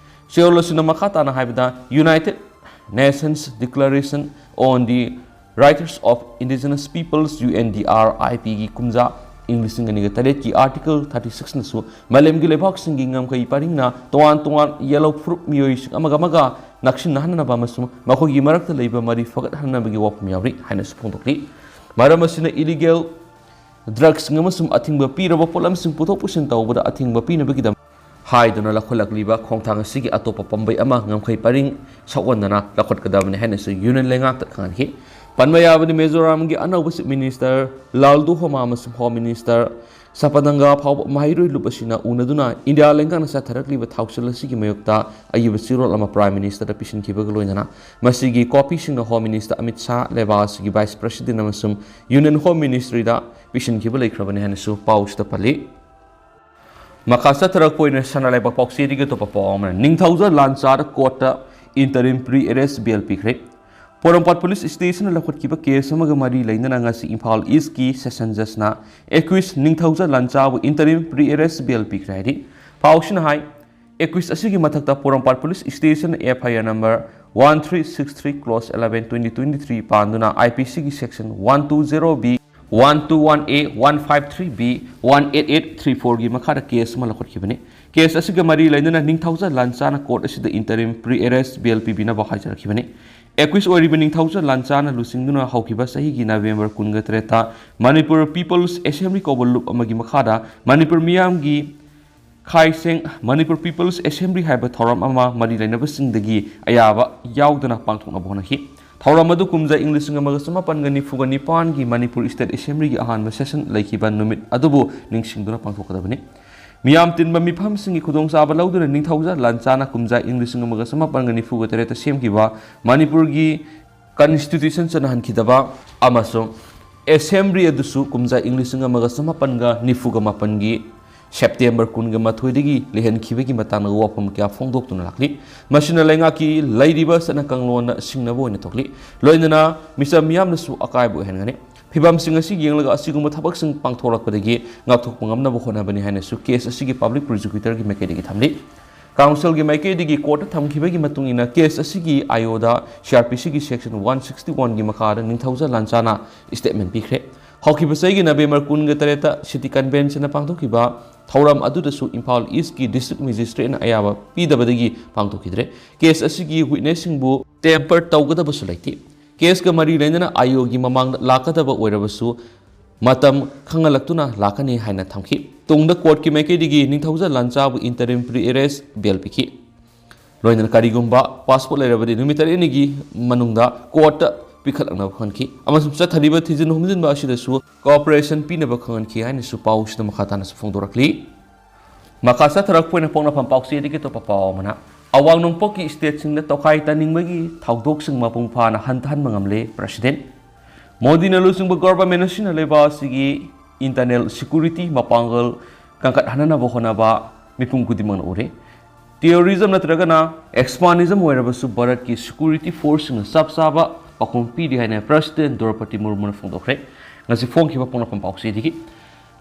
ꯆꯦꯔꯣꯜ ꯑꯁꯤꯅ ꯃꯈꯥ ꯇꯥꯅ ꯍꯥꯏꯕꯗ, United Nations Declaration on the Rights of Indigenous Peoples, U N D R I P ꯒꯤ ꯀꯨꯝꯖꯥ ꯏꯪ ꯂꯤꯁꯤꯡ ꯑꯅꯤꯒ ꯇꯔꯦꯠꯀꯤ Article thirty six ꯅꯁꯨ ꯃꯥꯂꯦꯝꯒꯤ ꯂꯩꯕꯥꯛꯁꯤꯡꯒꯤ ꯉꯝꯈꯩ ꯄꯔꯤꯡꯅ ꯇꯣꯉꯥꯟ ꯇꯣꯉꯥꯟ ꯌꯦꯜꯍꯧ ꯐꯨꯔꯨꯞ ꯃꯤꯑꯣꯏꯁꯤꯡ ꯑꯃꯒ ꯑꯃꯒ ꯅꯛꯁꯤꯟꯅꯍꯟꯅꯕ ꯑꯃꯁꯨꯡ ꯃꯈꯣꯏꯒꯤ ꯃꯔꯛꯇ ꯂꯩꯕ ꯃꯔꯤ ꯐꯒꯠꯍꯟꯅꯕꯒꯤ ꯋꯥꯐꯝ ꯌꯥꯎꯔꯤ ꯍꯥꯏꯅꯁꯨ ꯐꯣꯡꯗꯣꯛꯂꯤ꯫ ꯃꯔꯝ ꯑꯁꯤꯅ illegal drugs ꯁꯤꯡ ꯑꯃꯁꯨꯡ ꯑꯊꯤꯡꯕ ꯄꯤꯔꯕ ꯄꯣꯠꯂꯝꯁꯤꯡ ꯄꯨꯊꯣꯛ ꯄꯨꯁꯤꯟ ꯇꯧꯕꯗ ꯑꯊꯤꯡꯕ ꯄꯤꯅꯕꯒꯤꯗꯃꯛ ꯍꯥꯏꯗꯨꯅ ꯂꯧꯈꯠꯂꯛꯂꯤꯕ ꯈꯣꯡꯊꯥꯡ ꯑꯁꯤꯒꯤ ꯑꯇꯣꯞꯄ ꯄꯥꯝꯕꯩ ꯑꯃ ꯉꯝꯈꯩ ꯄꯔꯤꯡ ꯁꯣꯛꯍꯟꯗꯅ ꯂꯧꯈꯠꯀꯗꯕꯅꯤ ꯍꯥꯏꯅꯁꯨ ꯌꯨꯅꯤꯌꯟ ꯂꯩꯉꯥꯛꯇ ꯈꯪꯍꯟꯈꯤ꯫ ꯄꯟꯕ ꯌꯥꯕꯗꯤ, ꯃꯤꯖꯣꯔꯥꯝꯒꯤ ꯑꯅꯧꯕ ꯆꯤꯐ ꯃꯤꯅꯤꯁꯇꯔ ꯂꯥꯜꯗꯨꯍꯣꯃꯥ ꯑꯃꯁꯨꯡ ꯍꯣꯝ ꯃꯤꯅꯤꯁꯇꯔ ꯁꯄꯅꯪꯒꯥ ꯐꯥꯎꯕ ꯃꯍꯩꯔꯣꯏ ꯂꯨꯞ ꯑꯁꯤꯅ ꯎꯅꯗꯨꯅ ꯏꯟꯗꯤꯌꯥ ꯂꯩꯉꯥꯛꯅ ꯆꯠꯊꯔꯛꯂꯤꯕ ꯊꯧꯁꯤꯜ ꯑꯁꯤꯒꯤ ꯃꯥꯌꯣꯛꯇ ꯑꯏꯕ ꯆꯦꯔꯣꯜ ꯑꯃ ꯄ꯭ꯔꯥꯏꯝ ꯃꯤꯅꯤꯁꯇꯔꯗ ꯄꯤꯁꯤꯟꯈꯤꯕꯒ ꯂꯣꯏꯅꯅ ꯃꯁꯤꯒꯤ ꯀꯣꯄꯤꯁꯤꯡꯅ ꯍꯣꯝ ꯃꯤꯅꯤꯁꯇꯔ ꯑꯃꯤꯠ ꯁꯥꯍ, ꯂꯩꯕꯥꯛ ꯑꯁꯤꯒꯤ ꯚꯥꯏꯁ ꯄ꯭ꯔꯦꯁꯤꯗꯦꯟꯠ ꯑꯃꯁꯨꯡ ꯌꯨꯅꯤꯌꯟ ꯍꯣꯝ ꯃꯤꯅꯤꯁꯇ꯭ꯔꯤꯗ ꯄꯤꯁꯤꯟꯈꯤꯕ ꯂꯩꯈ꯭ꯔꯕꯅꯤ ꯍꯥꯏꯅꯁꯨ ꯄꯥꯎꯁꯤꯗ ꯄꯜꯂꯤ꯫ ꯃꯈꯥ ꯆꯠꯊꯔꯛꯄ ꯑꯣꯏꯅ ꯁꯅꯥ ꯂꯩꯕꯥꯛ ꯄꯥꯎꯆꯦꯗꯒꯤ ꯑꯇꯣꯞꯄ ꯄꯥꯎ ꯑꯃꯅ, ꯅꯤꯡꯊꯧꯖꯥ ꯂꯥꯟꯆꯥꯗ ꯀꯣꯔꯠꯇ interim pre arrest bail ꯄꯤꯈ꯭ꯔꯦ꯫ ꯄꯣꯔꯣꯝꯄꯥꯠ ꯄꯨꯂꯤꯁ ꯁ꯭ꯇꯦꯁꯟꯅ ꯂꯧꯈꯠꯈꯤꯕ ꯀꯦꯁ ꯑꯃꯒ ꯃꯔꯤ ꯂꯩꯅꯅ ꯉꯁꯤ ꯏꯝꯐꯥꯜ ꯏꯁꯀꯤ ꯁꯦꯁꯟ ꯖꯖꯅ ꯑꯦꯀ꯭ꯌꯨꯁ ꯅꯤꯡꯊꯧꯖꯥ ꯂꯥꯟꯆꯥꯕꯨ ꯏꯟꯇꯔꯤꯝ ꯄ꯭ꯔꯤ ꯑꯦꯔꯦꯁ ꯕꯦꯜ ꯄꯤꯈ꯭ꯔꯦ ꯍꯥꯏꯔꯤ꯫ ꯄꯥꯎꯁꯤꯅ ꯍꯥꯏ, ꯑꯦꯀ꯭ꯌꯨꯁ ꯑꯁꯤꯒꯤ ꯃꯊꯛꯇ ꯄꯣꯔꯣꯝꯄꯥꯠ ꯄꯨꯂꯤꯁ ꯁ꯭ꯇꯦꯁꯟꯅ F I R number one three six three clause eleven twenty twenty three ꯄꯥꯟꯗꯨꯅ ꯑꯥꯏ ꯄꯤ ꯁꯤꯒꯤ section one two zero B, one two one A, one five three B, one eight eight three four ꯒꯤ ꯃꯈꯥꯗ case ꯑꯃ ꯂꯧꯈꯠꯈꯤꯕꯅꯤ꯫ Case ꯑꯁꯤꯒ ꯃꯔꯤ ꯂꯩꯅꯅ ꯅꯤꯡꯊꯧꯖꯥ ꯂꯥꯟꯆꯥꯅ court ꯑꯁꯤꯗ ꯏꯟꯇꯔꯤꯝ pre arrest ꯕꯦꯜ ꯄꯤꯕꯤꯅꯕ ꯍꯥꯏꯖꯔꯛꯈꯤꯕꯅꯤ꯫ ꯑꯦꯀ꯭ꯌꯨꯁ ꯑꯣꯏꯔꯤꯕ ꯅꯤꯡꯊꯧꯖꯥ ꯂꯥꯟꯆꯥꯅ ꯂꯨꯆꯤꯡꯗꯨꯅ ꯍꯧꯈꯤꯕ ꯆꯍꯤꯒꯤ ꯅꯕꯦꯝꯕꯔ ꯀꯨꯟꯒ ꯇꯔꯦꯠꯇ ꯃꯅꯤꯄꯨꯔ ꯄꯤꯄꯜꯁ ꯑꯦꯁꯦꯝꯕ꯭ꯂꯤ ꯀꯧꯕ ꯂꯨꯞ ꯑꯃꯒꯤ ꯃꯈꯥꯗ ꯃꯅꯤꯄꯨꯔ ꯃꯤꯌꯥꯝꯒꯤ ꯈꯥꯏꯁꯦꯡ ꯃꯅꯤꯄꯨꯔ ꯄꯤꯄꯜꯁ ꯑꯦꯁꯦꯝꯕ꯭ꯂꯤ ꯍꯥꯏꯕ ꯊꯧꯔꯝ ꯑꯃ ꯃꯔꯤ ꯂꯩꯅꯕꯁꯤꯡꯗꯒꯤ ꯑꯌꯥꯕ ꯌꯥꯎꯗꯅ ꯄꯥꯡꯊꯣꯛꯅꯕ ꯍꯣꯠꯅꯈꯤ꯫ ꯊꯧꯔꯝ ꯑꯗꯨ ꯀꯨꯝꯖꯥ ꯏꯪ ꯂꯤꯁꯤꯡ ꯑꯃꯒ ꯆꯃꯥꯄꯟꯒ ꯅꯤꯐꯨꯒ ꯅꯤꯄꯥꯟꯒꯤ ꯃꯅꯤꯄꯨꯔ ꯁ꯭ꯇꯦꯠ ꯑꯦꯁꯦꯝꯕ꯭ꯂꯤꯒꯤ ꯑꯍꯥꯟꯕ ꯁꯦꯁꯟ ꯂꯩꯈꯤꯕ ꯅꯨꯃꯤꯠ ꯑꯗꯨꯕꯨ ꯅꯤꯡꯁꯤꯡꯗꯨꯅ ꯄꯥꯡꯊꯣꯛꯀꯗꯕꯅꯤ꯫ ꯃꯤꯌꯥꯝ ꯇꯤꯟꯕ ꯃꯤꯐꯝꯁꯤꯡꯒꯤ ꯈꯨꯗꯣꯡꯆꯥꯕ ꯂꯧꯗꯨꯅ ꯅꯤꯡꯊꯧꯖꯥ ꯂꯥꯟꯆꯥꯅ ꯀꯨꯝꯖꯥ ꯏꯪ ꯂꯤꯁꯤꯡ ꯑꯃꯒ ꯆꯃꯥꯄꯟꯒ ꯅꯤꯐꯨꯒ ꯇꯔꯦꯠꯇ ꯁꯦꯝꯈꯤꯕ ꯃꯅꯤꯄꯨꯔꯒꯤ ꯀꯟꯁꯇꯤꯇ꯭ꯌꯨꯁꯟ ꯆꯠꯅꯍꯟꯈꯤꯗꯕ ꯑꯃꯁꯨꯡ ꯑꯦꯁꯦꯝꯕ꯭ꯂꯤ ꯑꯗꯨꯁꯨ ꯀꯨꯝꯖꯥ ꯏꯪ ꯂꯤꯁꯤꯡ ꯑꯃꯒ ꯆꯃꯥꯄꯟꯒ ꯅꯤꯐꯨꯒ ꯃꯥꯄꯟꯒꯤ ꯁꯦꯞꯇꯦꯝꯕꯔ ꯀꯨꯟꯒ ꯃꯥꯊꯣꯏꯗꯒꯤ ꯂꯩꯍꯟꯈꯤꯕꯒꯤ ꯃꯇꯥꯡꯗ ꯋꯥꯐꯝ ꯀꯌꯥ ꯐꯣꯡꯗꯣꯛꯇꯨꯅ ꯂꯥꯛꯂꯤ꯫ ꯃꯁꯤꯅ ꯂꯩꯉꯥꯛꯀꯤ ꯂꯩꯔꯤꯕ ꯆꯠꯅ ꯀꯥꯡꯂꯣꯟꯅ ꯁꯤꯡꯅꯕ ꯑꯣꯏꯅ ꯊꯣꯛꯂꯤ꯫ ꯂꯣꯏꯅꯅ ꯃꯤꯆꯝ ꯃꯤꯌꯥꯝꯅꯁꯨ ꯑꯀꯥꯏꯕ ꯑꯣꯏꯍꯟꯒꯅꯤ꯫ ꯐꯤꯕꯝꯁꯤꯡ ꯑꯁꯤ ꯌꯦꯡꯂꯒ ꯑꯁꯤꯒꯨꯝꯕ ꯊꯕꯛꯁꯤꯡ ꯄꯥꯡꯊꯣꯔꯛꯄꯗꯒꯤ ꯉꯥꯛꯊꯣꯛꯄ ꯉꯝꯅꯕ ꯍꯣꯠꯅꯕꯅꯤ ꯍꯥꯏꯅꯁꯨ ꯀꯦꯁ ꯑꯁꯤꯒꯤ ꯄꯕ꯭ꯂꯤꯛ ꯄ꯭ꯔꯣꯁꯤꯀ꯭ꯌꯨꯇꯔꯒꯤ ꯃꯥꯏꯀꯩꯗꯒꯤ ꯊꯝꯂꯤ꯫ ꯀꯥꯎꯟꯁꯤꯜꯒꯤ ꯃꯥꯏꯀꯩꯗꯒꯤ ꯀꯣꯔꯠꯇ ꯊꯝꯈꯤꯕꯒꯤ ꯃꯇꯨꯡ ꯏꯟꯅ ꯀꯦꯁ ꯑꯁꯤꯒꯤ ꯑꯥꯏ ꯑꯣꯗ ꯁꯤ ꯑꯥꯔ ꯄꯤ ꯁꯤꯒꯤ ꯁꯦꯛꯁꯟ ꯋꯥꯟ ꯁꯤꯛꯁꯇꯤ ꯋꯥꯟꯒꯤ ꯃꯈꯥꯗ ꯅꯤꯡꯊꯧꯖꯥ ꯂꯥꯟꯆꯥꯅ ꯁ꯭ꯇꯦꯠꯃꯦꯟ ꯄꯤꯈ꯭ꯔꯦ꯫ ꯍꯧꯈꯤꯕ ꯆꯍꯤꯒꯤ ꯅꯕꯦꯝꯕꯔ ꯀꯨꯟꯒ ꯇꯔꯦꯠꯇ ꯁꯤꯇꯤ ꯀꯟꯚꯦꯟꯁꯟꯅ ꯄꯥꯡꯊꯣꯛꯈꯤꯕ ꯊꯧꯔꯝ ꯑꯗꯨꯗꯁꯨ ꯏꯝꯐꯥꯜ ꯏꯁꯀꯤ ꯗꯤꯁꯇ꯭ꯔꯤꯛ ꯃꯦꯖꯤꯁꯇ꯭ꯔꯦꯠꯅ ꯑꯌꯥꯕ ꯄꯤꯗꯕꯗꯒꯤ ꯄꯥꯡꯊꯣꯛꯈꯤꯗ꯭ꯔꯦ꯫ ꯀꯦꯁ ꯑꯁꯤꯒꯤ ꯋꯤꯠꯅꯦꯁꯁꯤꯡꯕꯨ ꯇꯦꯝꯄꯔ ꯇꯧꯒꯗꯕꯁꯨ ꯂꯩꯇꯦ꯫ ꯀꯦꯁꯀ ꯃꯔꯤ ꯂꯩꯅꯅ ꯑꯥꯏ ꯑꯣꯒꯤ ꯃꯃꯥꯡꯗ ꯂꯥꯛꯀꯗꯕ ꯑꯣꯏꯔꯕꯁꯨ ꯃꯇꯝ ꯈꯪꯍꯜꯂꯛꯇꯨꯅ ꯂꯥꯛꯀꯅꯤ ꯍꯥꯏꯅ ꯊꯝꯈꯤ꯫ ꯇꯨꯡꯗ ꯀꯣꯔꯠꯀꯤ ꯃꯥꯏꯀꯩꯗꯒꯤ ꯅꯤꯡꯊꯧꯖꯥ ꯂꯥꯟꯆꯥꯕꯨ ꯏꯟꯇꯔꯤꯝ ꯄ꯭ꯔꯤ ꯑꯦꯔꯦꯁ ꯕꯦꯜ ꯄꯤꯈꯤ꯫ ꯂꯣꯏꯅꯅ ꯀꯔꯤꯒꯨꯝꯕ ꯄꯥꯁꯄꯣꯔꯠ ꯂꯩꯔꯕꯗꯤ ꯅꯨꯃꯤꯠ ꯇꯔꯦꯠꯅꯤꯒꯤ ꯃꯅꯨꯡꯗ ꯀꯣꯔꯠꯇ ꯄꯤꯈꯠꯂꯛꯅꯕ ꯈꯪꯍꯟꯈꯤ ꯑꯃꯁꯨꯡ ꯆꯠꯊꯔꯤꯕ ꯊꯤꯖꯤꯟ ꯍꯨꯝꯖꯤꯟꯕ ꯑꯁꯤꯗꯁꯨ ꯀꯣꯑꯣꯄꯔꯦꯁꯟ ꯄꯤꯅꯕ ꯈꯪꯍꯟꯈꯤ ꯍꯥꯏꯅꯁꯨ ꯄꯥꯎꯁꯤꯗ ꯃꯈꯥ ꯇꯥꯅꯁꯨ ꯐꯣꯡꯗꯣꯔꯛꯂꯤ꯫ ꯃꯈꯥ ꯆꯠꯊꯔꯛꯄ ꯑꯣꯏꯅ ꯄꯣꯛꯅꯐꯝ ꯄꯥꯎꯆꯦꯗꯒꯤ ꯑꯇꯣꯞꯄ ꯄꯥꯎ ꯑꯃꯅ, ꯑꯋꯥꯡ ꯅꯣꯡꯄꯣꯛꯀꯤ ꯁ꯭ꯇꯦꯠꯁꯤꯡꯗ ꯇꯣꯈꯥꯏ ꯇꯥꯅꯤꯡꯕꯒꯤ ꯊꯧꯗꯣꯛꯁꯤꯡ ꯃꯄꯨꯡ ꯐꯥꯅ ꯍꯟꯊꯍꯟꯕ ꯉꯝꯂꯦ ꯄ꯭ꯔꯁꯤꯗꯦꯟ꯫ ꯃꯣꯗꯤꯅ ꯂꯨꯆꯤꯡꯕ ꯒꯣꯚꯔꯟꯃꯦꯟꯠ ꯑꯁꯤꯅ ꯂꯩꯕꯥꯛ ꯑꯁꯤꯒꯤ ꯏꯟꯇꯔꯅꯦꯜ ꯁꯦꯀ꯭ꯌꯨꯔꯤꯇꯤ ꯃꯄꯥꯡꯒꯜ ꯀꯟꯈꯠꯍꯟꯅꯕ ꯍꯣꯠꯅꯕ ꯃꯤꯄꯨꯝ ꯈꯨꯗꯤꯡꯃꯛꯅ ꯎꯔꯦ꯫ Terrorism ꯅꯠꯇ꯭ꯔꯒꯅ extremism ꯑꯣꯏꯔꯕꯁꯨ ꯚꯥꯔꯠꯀꯤ security forceꯁꯤꯡꯅ ꯆꯞ ꯆꯥꯕ ꯄꯥꯎꯈꯨꯝ ꯄꯤꯔꯤ ꯍꯥꯏꯅ President ꯗ꯭ꯔꯧꯄꯗꯤ ꯃꯨꯔꯃꯨꯅ ꯐꯣꯡꯗꯣꯛꯈ꯭ꯔꯦ꯫ ꯉꯁꯤ ꯐꯣꯡꯈꯤꯕ ꯄꯣꯛꯅꯐꯝ ꯄꯥꯎꯆꯦꯗꯒꯤ꯫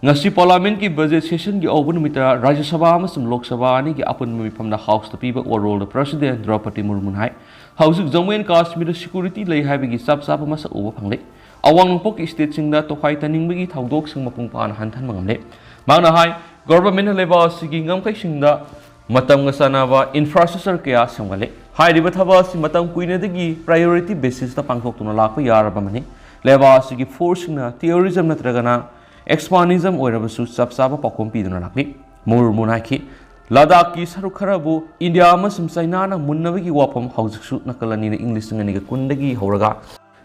ꯉꯁꯤ Parliamentꯀꯤ budget sessionꯒꯤ ꯑꯍꯧꯕ ꯅꯨꯃꯤꯠꯇ ꯔꯥꯖ꯭ꯌ ꯁꯚꯥ ꯑꯃꯁꯨꯡ ꯂꯣꯛ ꯁꯚꯥ ꯑꯅꯤꯒꯤ ꯑꯄꯨꯟꯕ ꯃꯤꯐꯝꯗ Houseꯇ ꯄꯤꯕ ꯋꯥꯔꯣꯜꯗ President ꯗ꯭ꯔꯧꯄꯗꯤ ꯃꯨꯔꯃꯨꯅ ꯍꯥꯏ, ꯍꯧꯖꯤꯛ ꯖꯝꯃꯨ ꯑꯦꯟ ꯀꯥꯁꯃꯤꯔꯗ security ꯂꯩ ꯍꯥꯏꯕꯒꯤ ꯆꯞ ꯆꯥꯕ ꯃꯁꯛ ꯎꯕ ꯐꯪꯂꯦ꯫ ꯑꯋꯥꯡ ꯅꯣꯡꯄꯣꯛꯀꯤ stateꯁꯤꯡꯗ ꯇꯣꯈꯥꯏ ꯇꯥꯅꯤꯡꯕꯒꯤ ꯊꯧꯗꯣꯛꯁꯤꯡ ꯃꯄꯨꯡ ꯐꯥꯅ ꯍꯟꯊꯍꯟꯕ ꯉꯝꯂꯦ꯫ ꯃꯍꯥꯛꯅ ꯍꯥꯏ, Governmentꯅ ꯂꯩꯕꯥꯛ ꯑꯁꯤꯒꯤ ꯉꯝꯈꯩꯁꯤꯡꯗ ꯃꯇꯝꯒ ꯆꯥꯟꯅꯕ infrastructure ꯀꯌꯥ ꯁꯦꯝꯒꯠꯂꯦ꯫ ꯍꯥꯏꯔꯤꯕ ꯊꯕꯛ ꯑꯁꯤ ꯃꯇꯝ ꯀꯨꯏꯅꯗꯒꯤ priority basisꯇ ꯄꯥꯡꯊꯣꯛꯇꯨꯅ ꯂꯥꯛꯄ ꯌꯥꯔꯕ ꯑꯃꯅꯤ꯫ ꯂꯩꯕꯥꯛ ꯑꯁꯤꯒꯤ forceꯁꯤꯡꯅ terrorism ꯅꯠꯇ꯭ꯔꯒꯅ extremism ꯑꯣꯏꯔꯕꯁꯨ ꯆꯞ ꯆꯥꯕ ꯄꯥꯎꯈꯨꯝ ꯄꯤꯗꯨꯅ ꯂꯥꯛꯂꯤ꯫ ꯃꯨꯔꯃꯨꯅ ꯍꯥꯏꯈꯤ, ꯂꯗꯥꯈꯀꯤ ꯁꯔꯨꯛ ꯈꯔꯕꯨ ꯏꯟꯗꯤꯌꯥ ꯑꯃꯁꯨꯡ ꯆꯥꯏꯅꯥꯅ ꯃꯨꯟꯅꯕꯒꯤ ꯋꯥꯐꯝ ꯍꯧꯖꯤꯛꯁꯨ ꯅꯥꯀꯜ ꯑꯅꯤꯅ ꯏꯪ ꯂꯤꯁꯤꯡ ꯑꯅꯤꯒ ꯀꯨꯟꯗꯒꯤ ꯍꯧꯔꯒ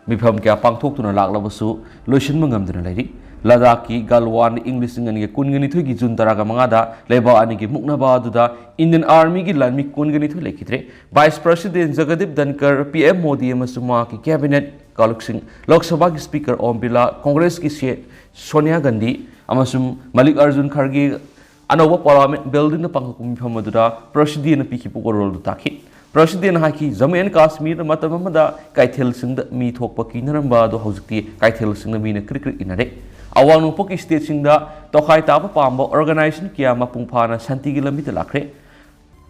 ꯃꯤꯐꯝ ꯀꯌꯥ ꯄꯥꯡꯊꯣꯛꯇꯨꯅ ꯂꯥꯛꯂꯕꯁꯨ ꯂꯣꯏꯁꯤꯟꯕ ꯉꯝꯗꯨꯅ ꯂꯩꯔꯤ꯫ ꯂꯗꯥꯈꯀꯤ ꯒꯥꯜꯋꯥꯟꯗ ꯏꯪ ꯂꯤꯁꯤꯡ ꯑꯅꯤꯒ ꯀꯨꯟꯒ ꯅꯤꯊꯣꯏꯒꯤ ꯖꯨꯟ ꯇꯔꯥꯒ ꯃꯉꯥꯗ ꯂꯩꯕꯥꯛ ꯑꯅꯤꯒꯤ ꯃꯨꯛꯅꯕ ꯑꯗꯨꯗ Indian Armyꯒꯤ ꯂꯥꯟꯃꯤ ꯀꯨꯟꯒ ꯅꯤꯊꯣꯏ ꯂꯩꯈꯤꯗ꯭ꯔꯦ꯫ Vice President ꯖꯒꯗꯤꯞ ꯙꯟꯀꯔ, PM ꯃꯣꯗꯤ ꯑꯃꯁꯨꯡ ꯃꯍꯥꯛꯀꯤ cabinet ꯀꯥꯡꯂꯨꯞꯁꯤꯡ, ꯂꯣꯛ ꯁꯚꯥꯒꯤ Speaker ꯑꯣꯝ ꯕꯤꯔꯂꯥ, ꯀꯣꯡꯒ꯭ꯔꯦꯁꯀꯤ ꯁꯦ ꯁꯣꯅꯤꯌꯥ ꯒꯥꯟꯙꯤ ꯑꯃꯁꯨꯡ ꯃꯜꯂꯤꯛ ꯑꯔꯖꯨꯟ ꯈꯔꯒꯦ ꯑꯅꯧꯕ Parliament buildingꯗ ꯄꯥꯡꯊꯣꯛꯄ ꯃꯤꯐꯝ ꯑꯗꯨꯗ Presidentꯅ ꯄꯤꯈꯤꯕ ꯋꯥꯔꯣꯜꯗꯨ ꯇꯥꯈꯤ꯫ Presidentꯅ ꯍꯥꯏꯈꯤ, ꯖꯝꯃꯨ ꯑꯦꯟ ꯀꯥꯁꯃꯤꯔꯗ ꯃꯇꯝ ꯑꯃꯗ ꯀꯩꯊꯦꯜꯁꯤꯡꯗ ꯃꯤ ꯊꯣꯛꯄ ꯀꯤꯅꯔꯝꯕ ꯑꯗꯨ ꯍꯧꯖꯤꯛꯇꯤ ꯀꯩꯊꯦꯜꯁꯤꯡꯗ ꯃꯤꯅ ꯀ꯭ꯔꯤꯛ ꯀ꯭ꯔꯤꯛ ꯏꯟꯅꯔꯦ꯫ ꯑꯋꯥꯡ ꯅꯣꯡꯄꯣꯛꯀꯤ stateꯁꯤꯡꯗ ꯇꯣꯈꯥꯏ ꯇꯥꯕ ꯄꯥꯝꯕ organization ꯀꯌꯥ ꯃꯄꯨꯡ ꯐꯥꯅ ꯁꯥꯟꯇꯤꯒꯤ ꯂꯝꯕꯤꯗ ꯂꯥꯛꯈ꯭ꯔꯦ꯫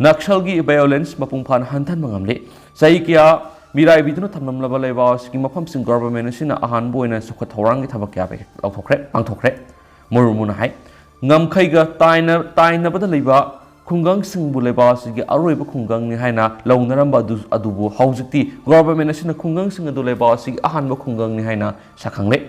ꯅꯛꯁꯜꯒꯤ violence ꯃꯄꯨꯡ ꯐꯥꯅ ꯍꯟꯊꯍꯟꯕ ꯉꯝꯂꯦ꯫ ꯆꯍꯤ ꯀꯌꯥ ꯃꯤꯔꯥꯏꯕꯤꯗꯨꯅ ꯊꯝꯂꯝꯂꯕ ꯂꯩꯕꯥꯛ ꯑꯁꯤꯒꯤ ꯃꯐꯝꯁꯤꯡ government ꯑꯁꯤꯅ ꯑꯍꯥꯟꯕ ꯑꯣꯏꯅ ꯆꯥꯎꯈꯠ ꯊꯧꯔꯥꯡꯒꯤ ꯊꯕꯛ ꯀꯌꯥ ꯂꯧꯊꯣꯛꯈ꯭ꯔꯦ, ꯄꯥꯡꯊꯣꯛꯈ꯭ꯔꯦ꯫ ꯃꯨꯔꯃꯨꯅ ꯍꯥꯏ, ꯉꯝꯈꯩꯒ ꯇꯥꯏꯅ-, ꯇꯥꯏꯅꯕꯗ ꯂꯩꯕ ꯈꯨꯡꯒꯪꯁꯤꯡꯕꯨ ꯂꯩꯕꯥꯛ ꯑꯁꯤꯒꯤ ꯑꯔꯣꯏꯕ ꯈꯨꯡꯒꯪꯅꯤ ꯍꯥꯏꯅ ꯂꯧꯅꯔꯝꯕ ꯑꯗꯨ, ꯑꯗꯨꯕꯨ ꯍꯧꯖꯤꯛꯇꯤ government ꯑꯁꯤꯅ ꯈꯨꯡꯒꯪꯁꯤꯡ ꯑꯗꯨ ꯂꯩꯕꯥꯛ ꯑꯁꯤꯒꯤ ꯑꯍꯥꯟꯕ ꯈꯨꯡꯒꯪꯅꯤ ꯍꯥꯏꯅ ꯁꯛꯈꯪꯂꯦ꯫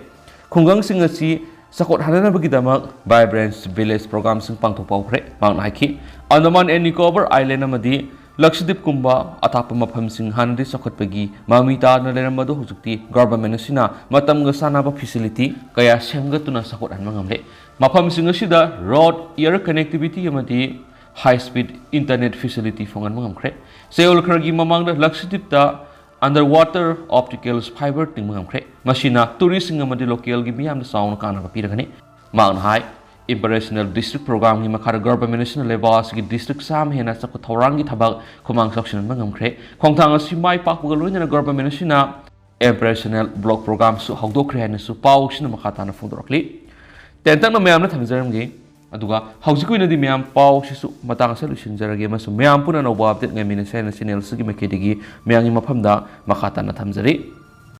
ꯈꯨꯡꯒꯪꯁꯤꯡ ꯑꯁꯤ ꯆꯥꯎꯈꯠꯍꯟꯅꯕꯒꯤꯗꯃꯛ Vibrant Village programꯁꯤꯡ ꯄꯥꯡꯊꯣꯛꯄ ꯍꯧꯈ꯭ꯔꯦ꯫ ꯃꯍꯥꯛꯅ ꯍꯥꯏꯈꯤ, ꯑꯟꯗꯃꯥꯟ and Nicobar Island ꯑꯃꯗꯤ ꯂꯛꯁꯗꯤꯞꯀꯨꯝꯕ ꯑꯊꯥꯞꯄ ꯃꯐꯝꯁꯤꯡ ꯍꯥꯟꯅꯗꯤ ꯆꯥꯎꯈꯠꯄꯒꯤ ꯃꯃꯤ ꯇꯥꯗꯨꯅ ꯂꯩꯔꯝꯕ ꯑꯗꯨ ꯍꯧꯖꯤꯛꯇꯤ government ꯑꯁꯤꯅ ꯃꯇꯝꯒ ꯆꯥꯟꯅꯕ facility ꯀꯌꯥ ꯁꯦꯝꯒꯠꯇꯨꯅ ꯆꯥꯎꯈꯠꯍꯟꯕ ꯉꯝꯂꯦ꯫ ꯃꯐꯝꯁꯤꯡ ꯑꯁꯤꯗ road, air connectivity ꯑꯃꯗꯤ high speed internet facility ꯐꯪꯍꯟꯕ ꯉꯝꯈ꯭ꯔꯦ꯫ ꯆꯌꯣꯜ ꯈꯔꯒꯤ ꯃꯃꯥꯡꯗ ꯂꯛꯁꯗꯤꯞꯇ underwater optical fiber ꯇꯤꯡꯕ ꯉꯝꯈ꯭ꯔꯦ꯫ ꯃꯁꯤꯅ touristꯁꯤꯡ ꯑꯃꯗꯤ localꯒꯤ ꯃꯤꯌꯥꯝꯗ ꯆꯥꯎꯅ ꯀꯥꯟꯅꯕ ꯄꯤꯔꯒꯅꯤ꯫ ꯃꯍꯥꯛꯅ ꯍꯥꯏ, Inspirational District Programꯒꯤ ꯃꯈꯥꯗ ꯒꯚꯔꯟꯃꯦꯟꯠ ꯑꯁꯤꯅ ꯂꯩꯕꯥꯛ ꯑꯁꯤꯒꯤ ꯗꯤꯁꯇ꯭ꯔꯤꯛ ꯆꯥꯝꯃ ꯍꯦꯟꯅ ꯆꯥꯎꯈꯠ ꯊꯧꯔꯥꯡꯒꯤ ꯊꯕꯛ ꯈꯨꯃꯥꯡ ꯆꯥꯎꯁꯤꯟꯍꯟꯕ ꯉꯝꯈ꯭ꯔꯦ꯫ ꯈꯣꯡꯊꯥꯡ ꯑꯁꯤ ꯃꯥꯏ ꯄꯥꯛꯄꯒ ꯂꯣꯏꯅꯅ ꯒꯚꯔꯟꯃꯦꯟꯠ ꯑꯁꯤꯅ Inspirational Block Programꯁꯨ ꯍꯧꯗꯣꯛꯈ꯭ꯔꯦ ꯍꯥꯏꯅꯁꯨ ꯄꯥꯎꯁꯤꯅ ꯃꯈꯥ ꯇꯥꯅ ꯐꯣꯡꯗꯣꯔꯛꯂꯤ꯫ ꯇꯦꯟꯇꯛꯅ ꯃꯌꯥꯝꯅ ꯊꯝꯖꯔꯝꯒꯦ꯫ ꯑꯗꯨꯒ ꯍꯧꯖꯤꯛꯀꯤ ꯑꯣꯏꯅꯗꯤ ꯃꯌꯥꯝ ꯄꯥꯎꯁꯤꯁꯨ ꯃꯇꯥꯡ ꯑꯁꯤꯗ ꯂꯣꯏꯁꯤꯟꯖꯔꯒꯦ ꯑꯃꯁꯨꯡ ꯃꯌꯥꯝ ꯄꯨꯟꯅ ꯑꯅꯧꯕ ꯑꯞꯗꯦꯠ ꯉꯥꯏꯃꯤꯟꯅꯁꯦ ꯍꯥꯏꯅ ꯆꯦꯅꯦꯜ ꯑꯁꯤꯒꯤ ꯃꯥꯏꯀꯩꯗꯒꯤ ꯃꯌꯥꯝꯒꯤ ꯃꯐꯝꯗ ꯃꯈꯥ ꯇꯥꯅ ꯊꯝꯖꯔꯤ꯫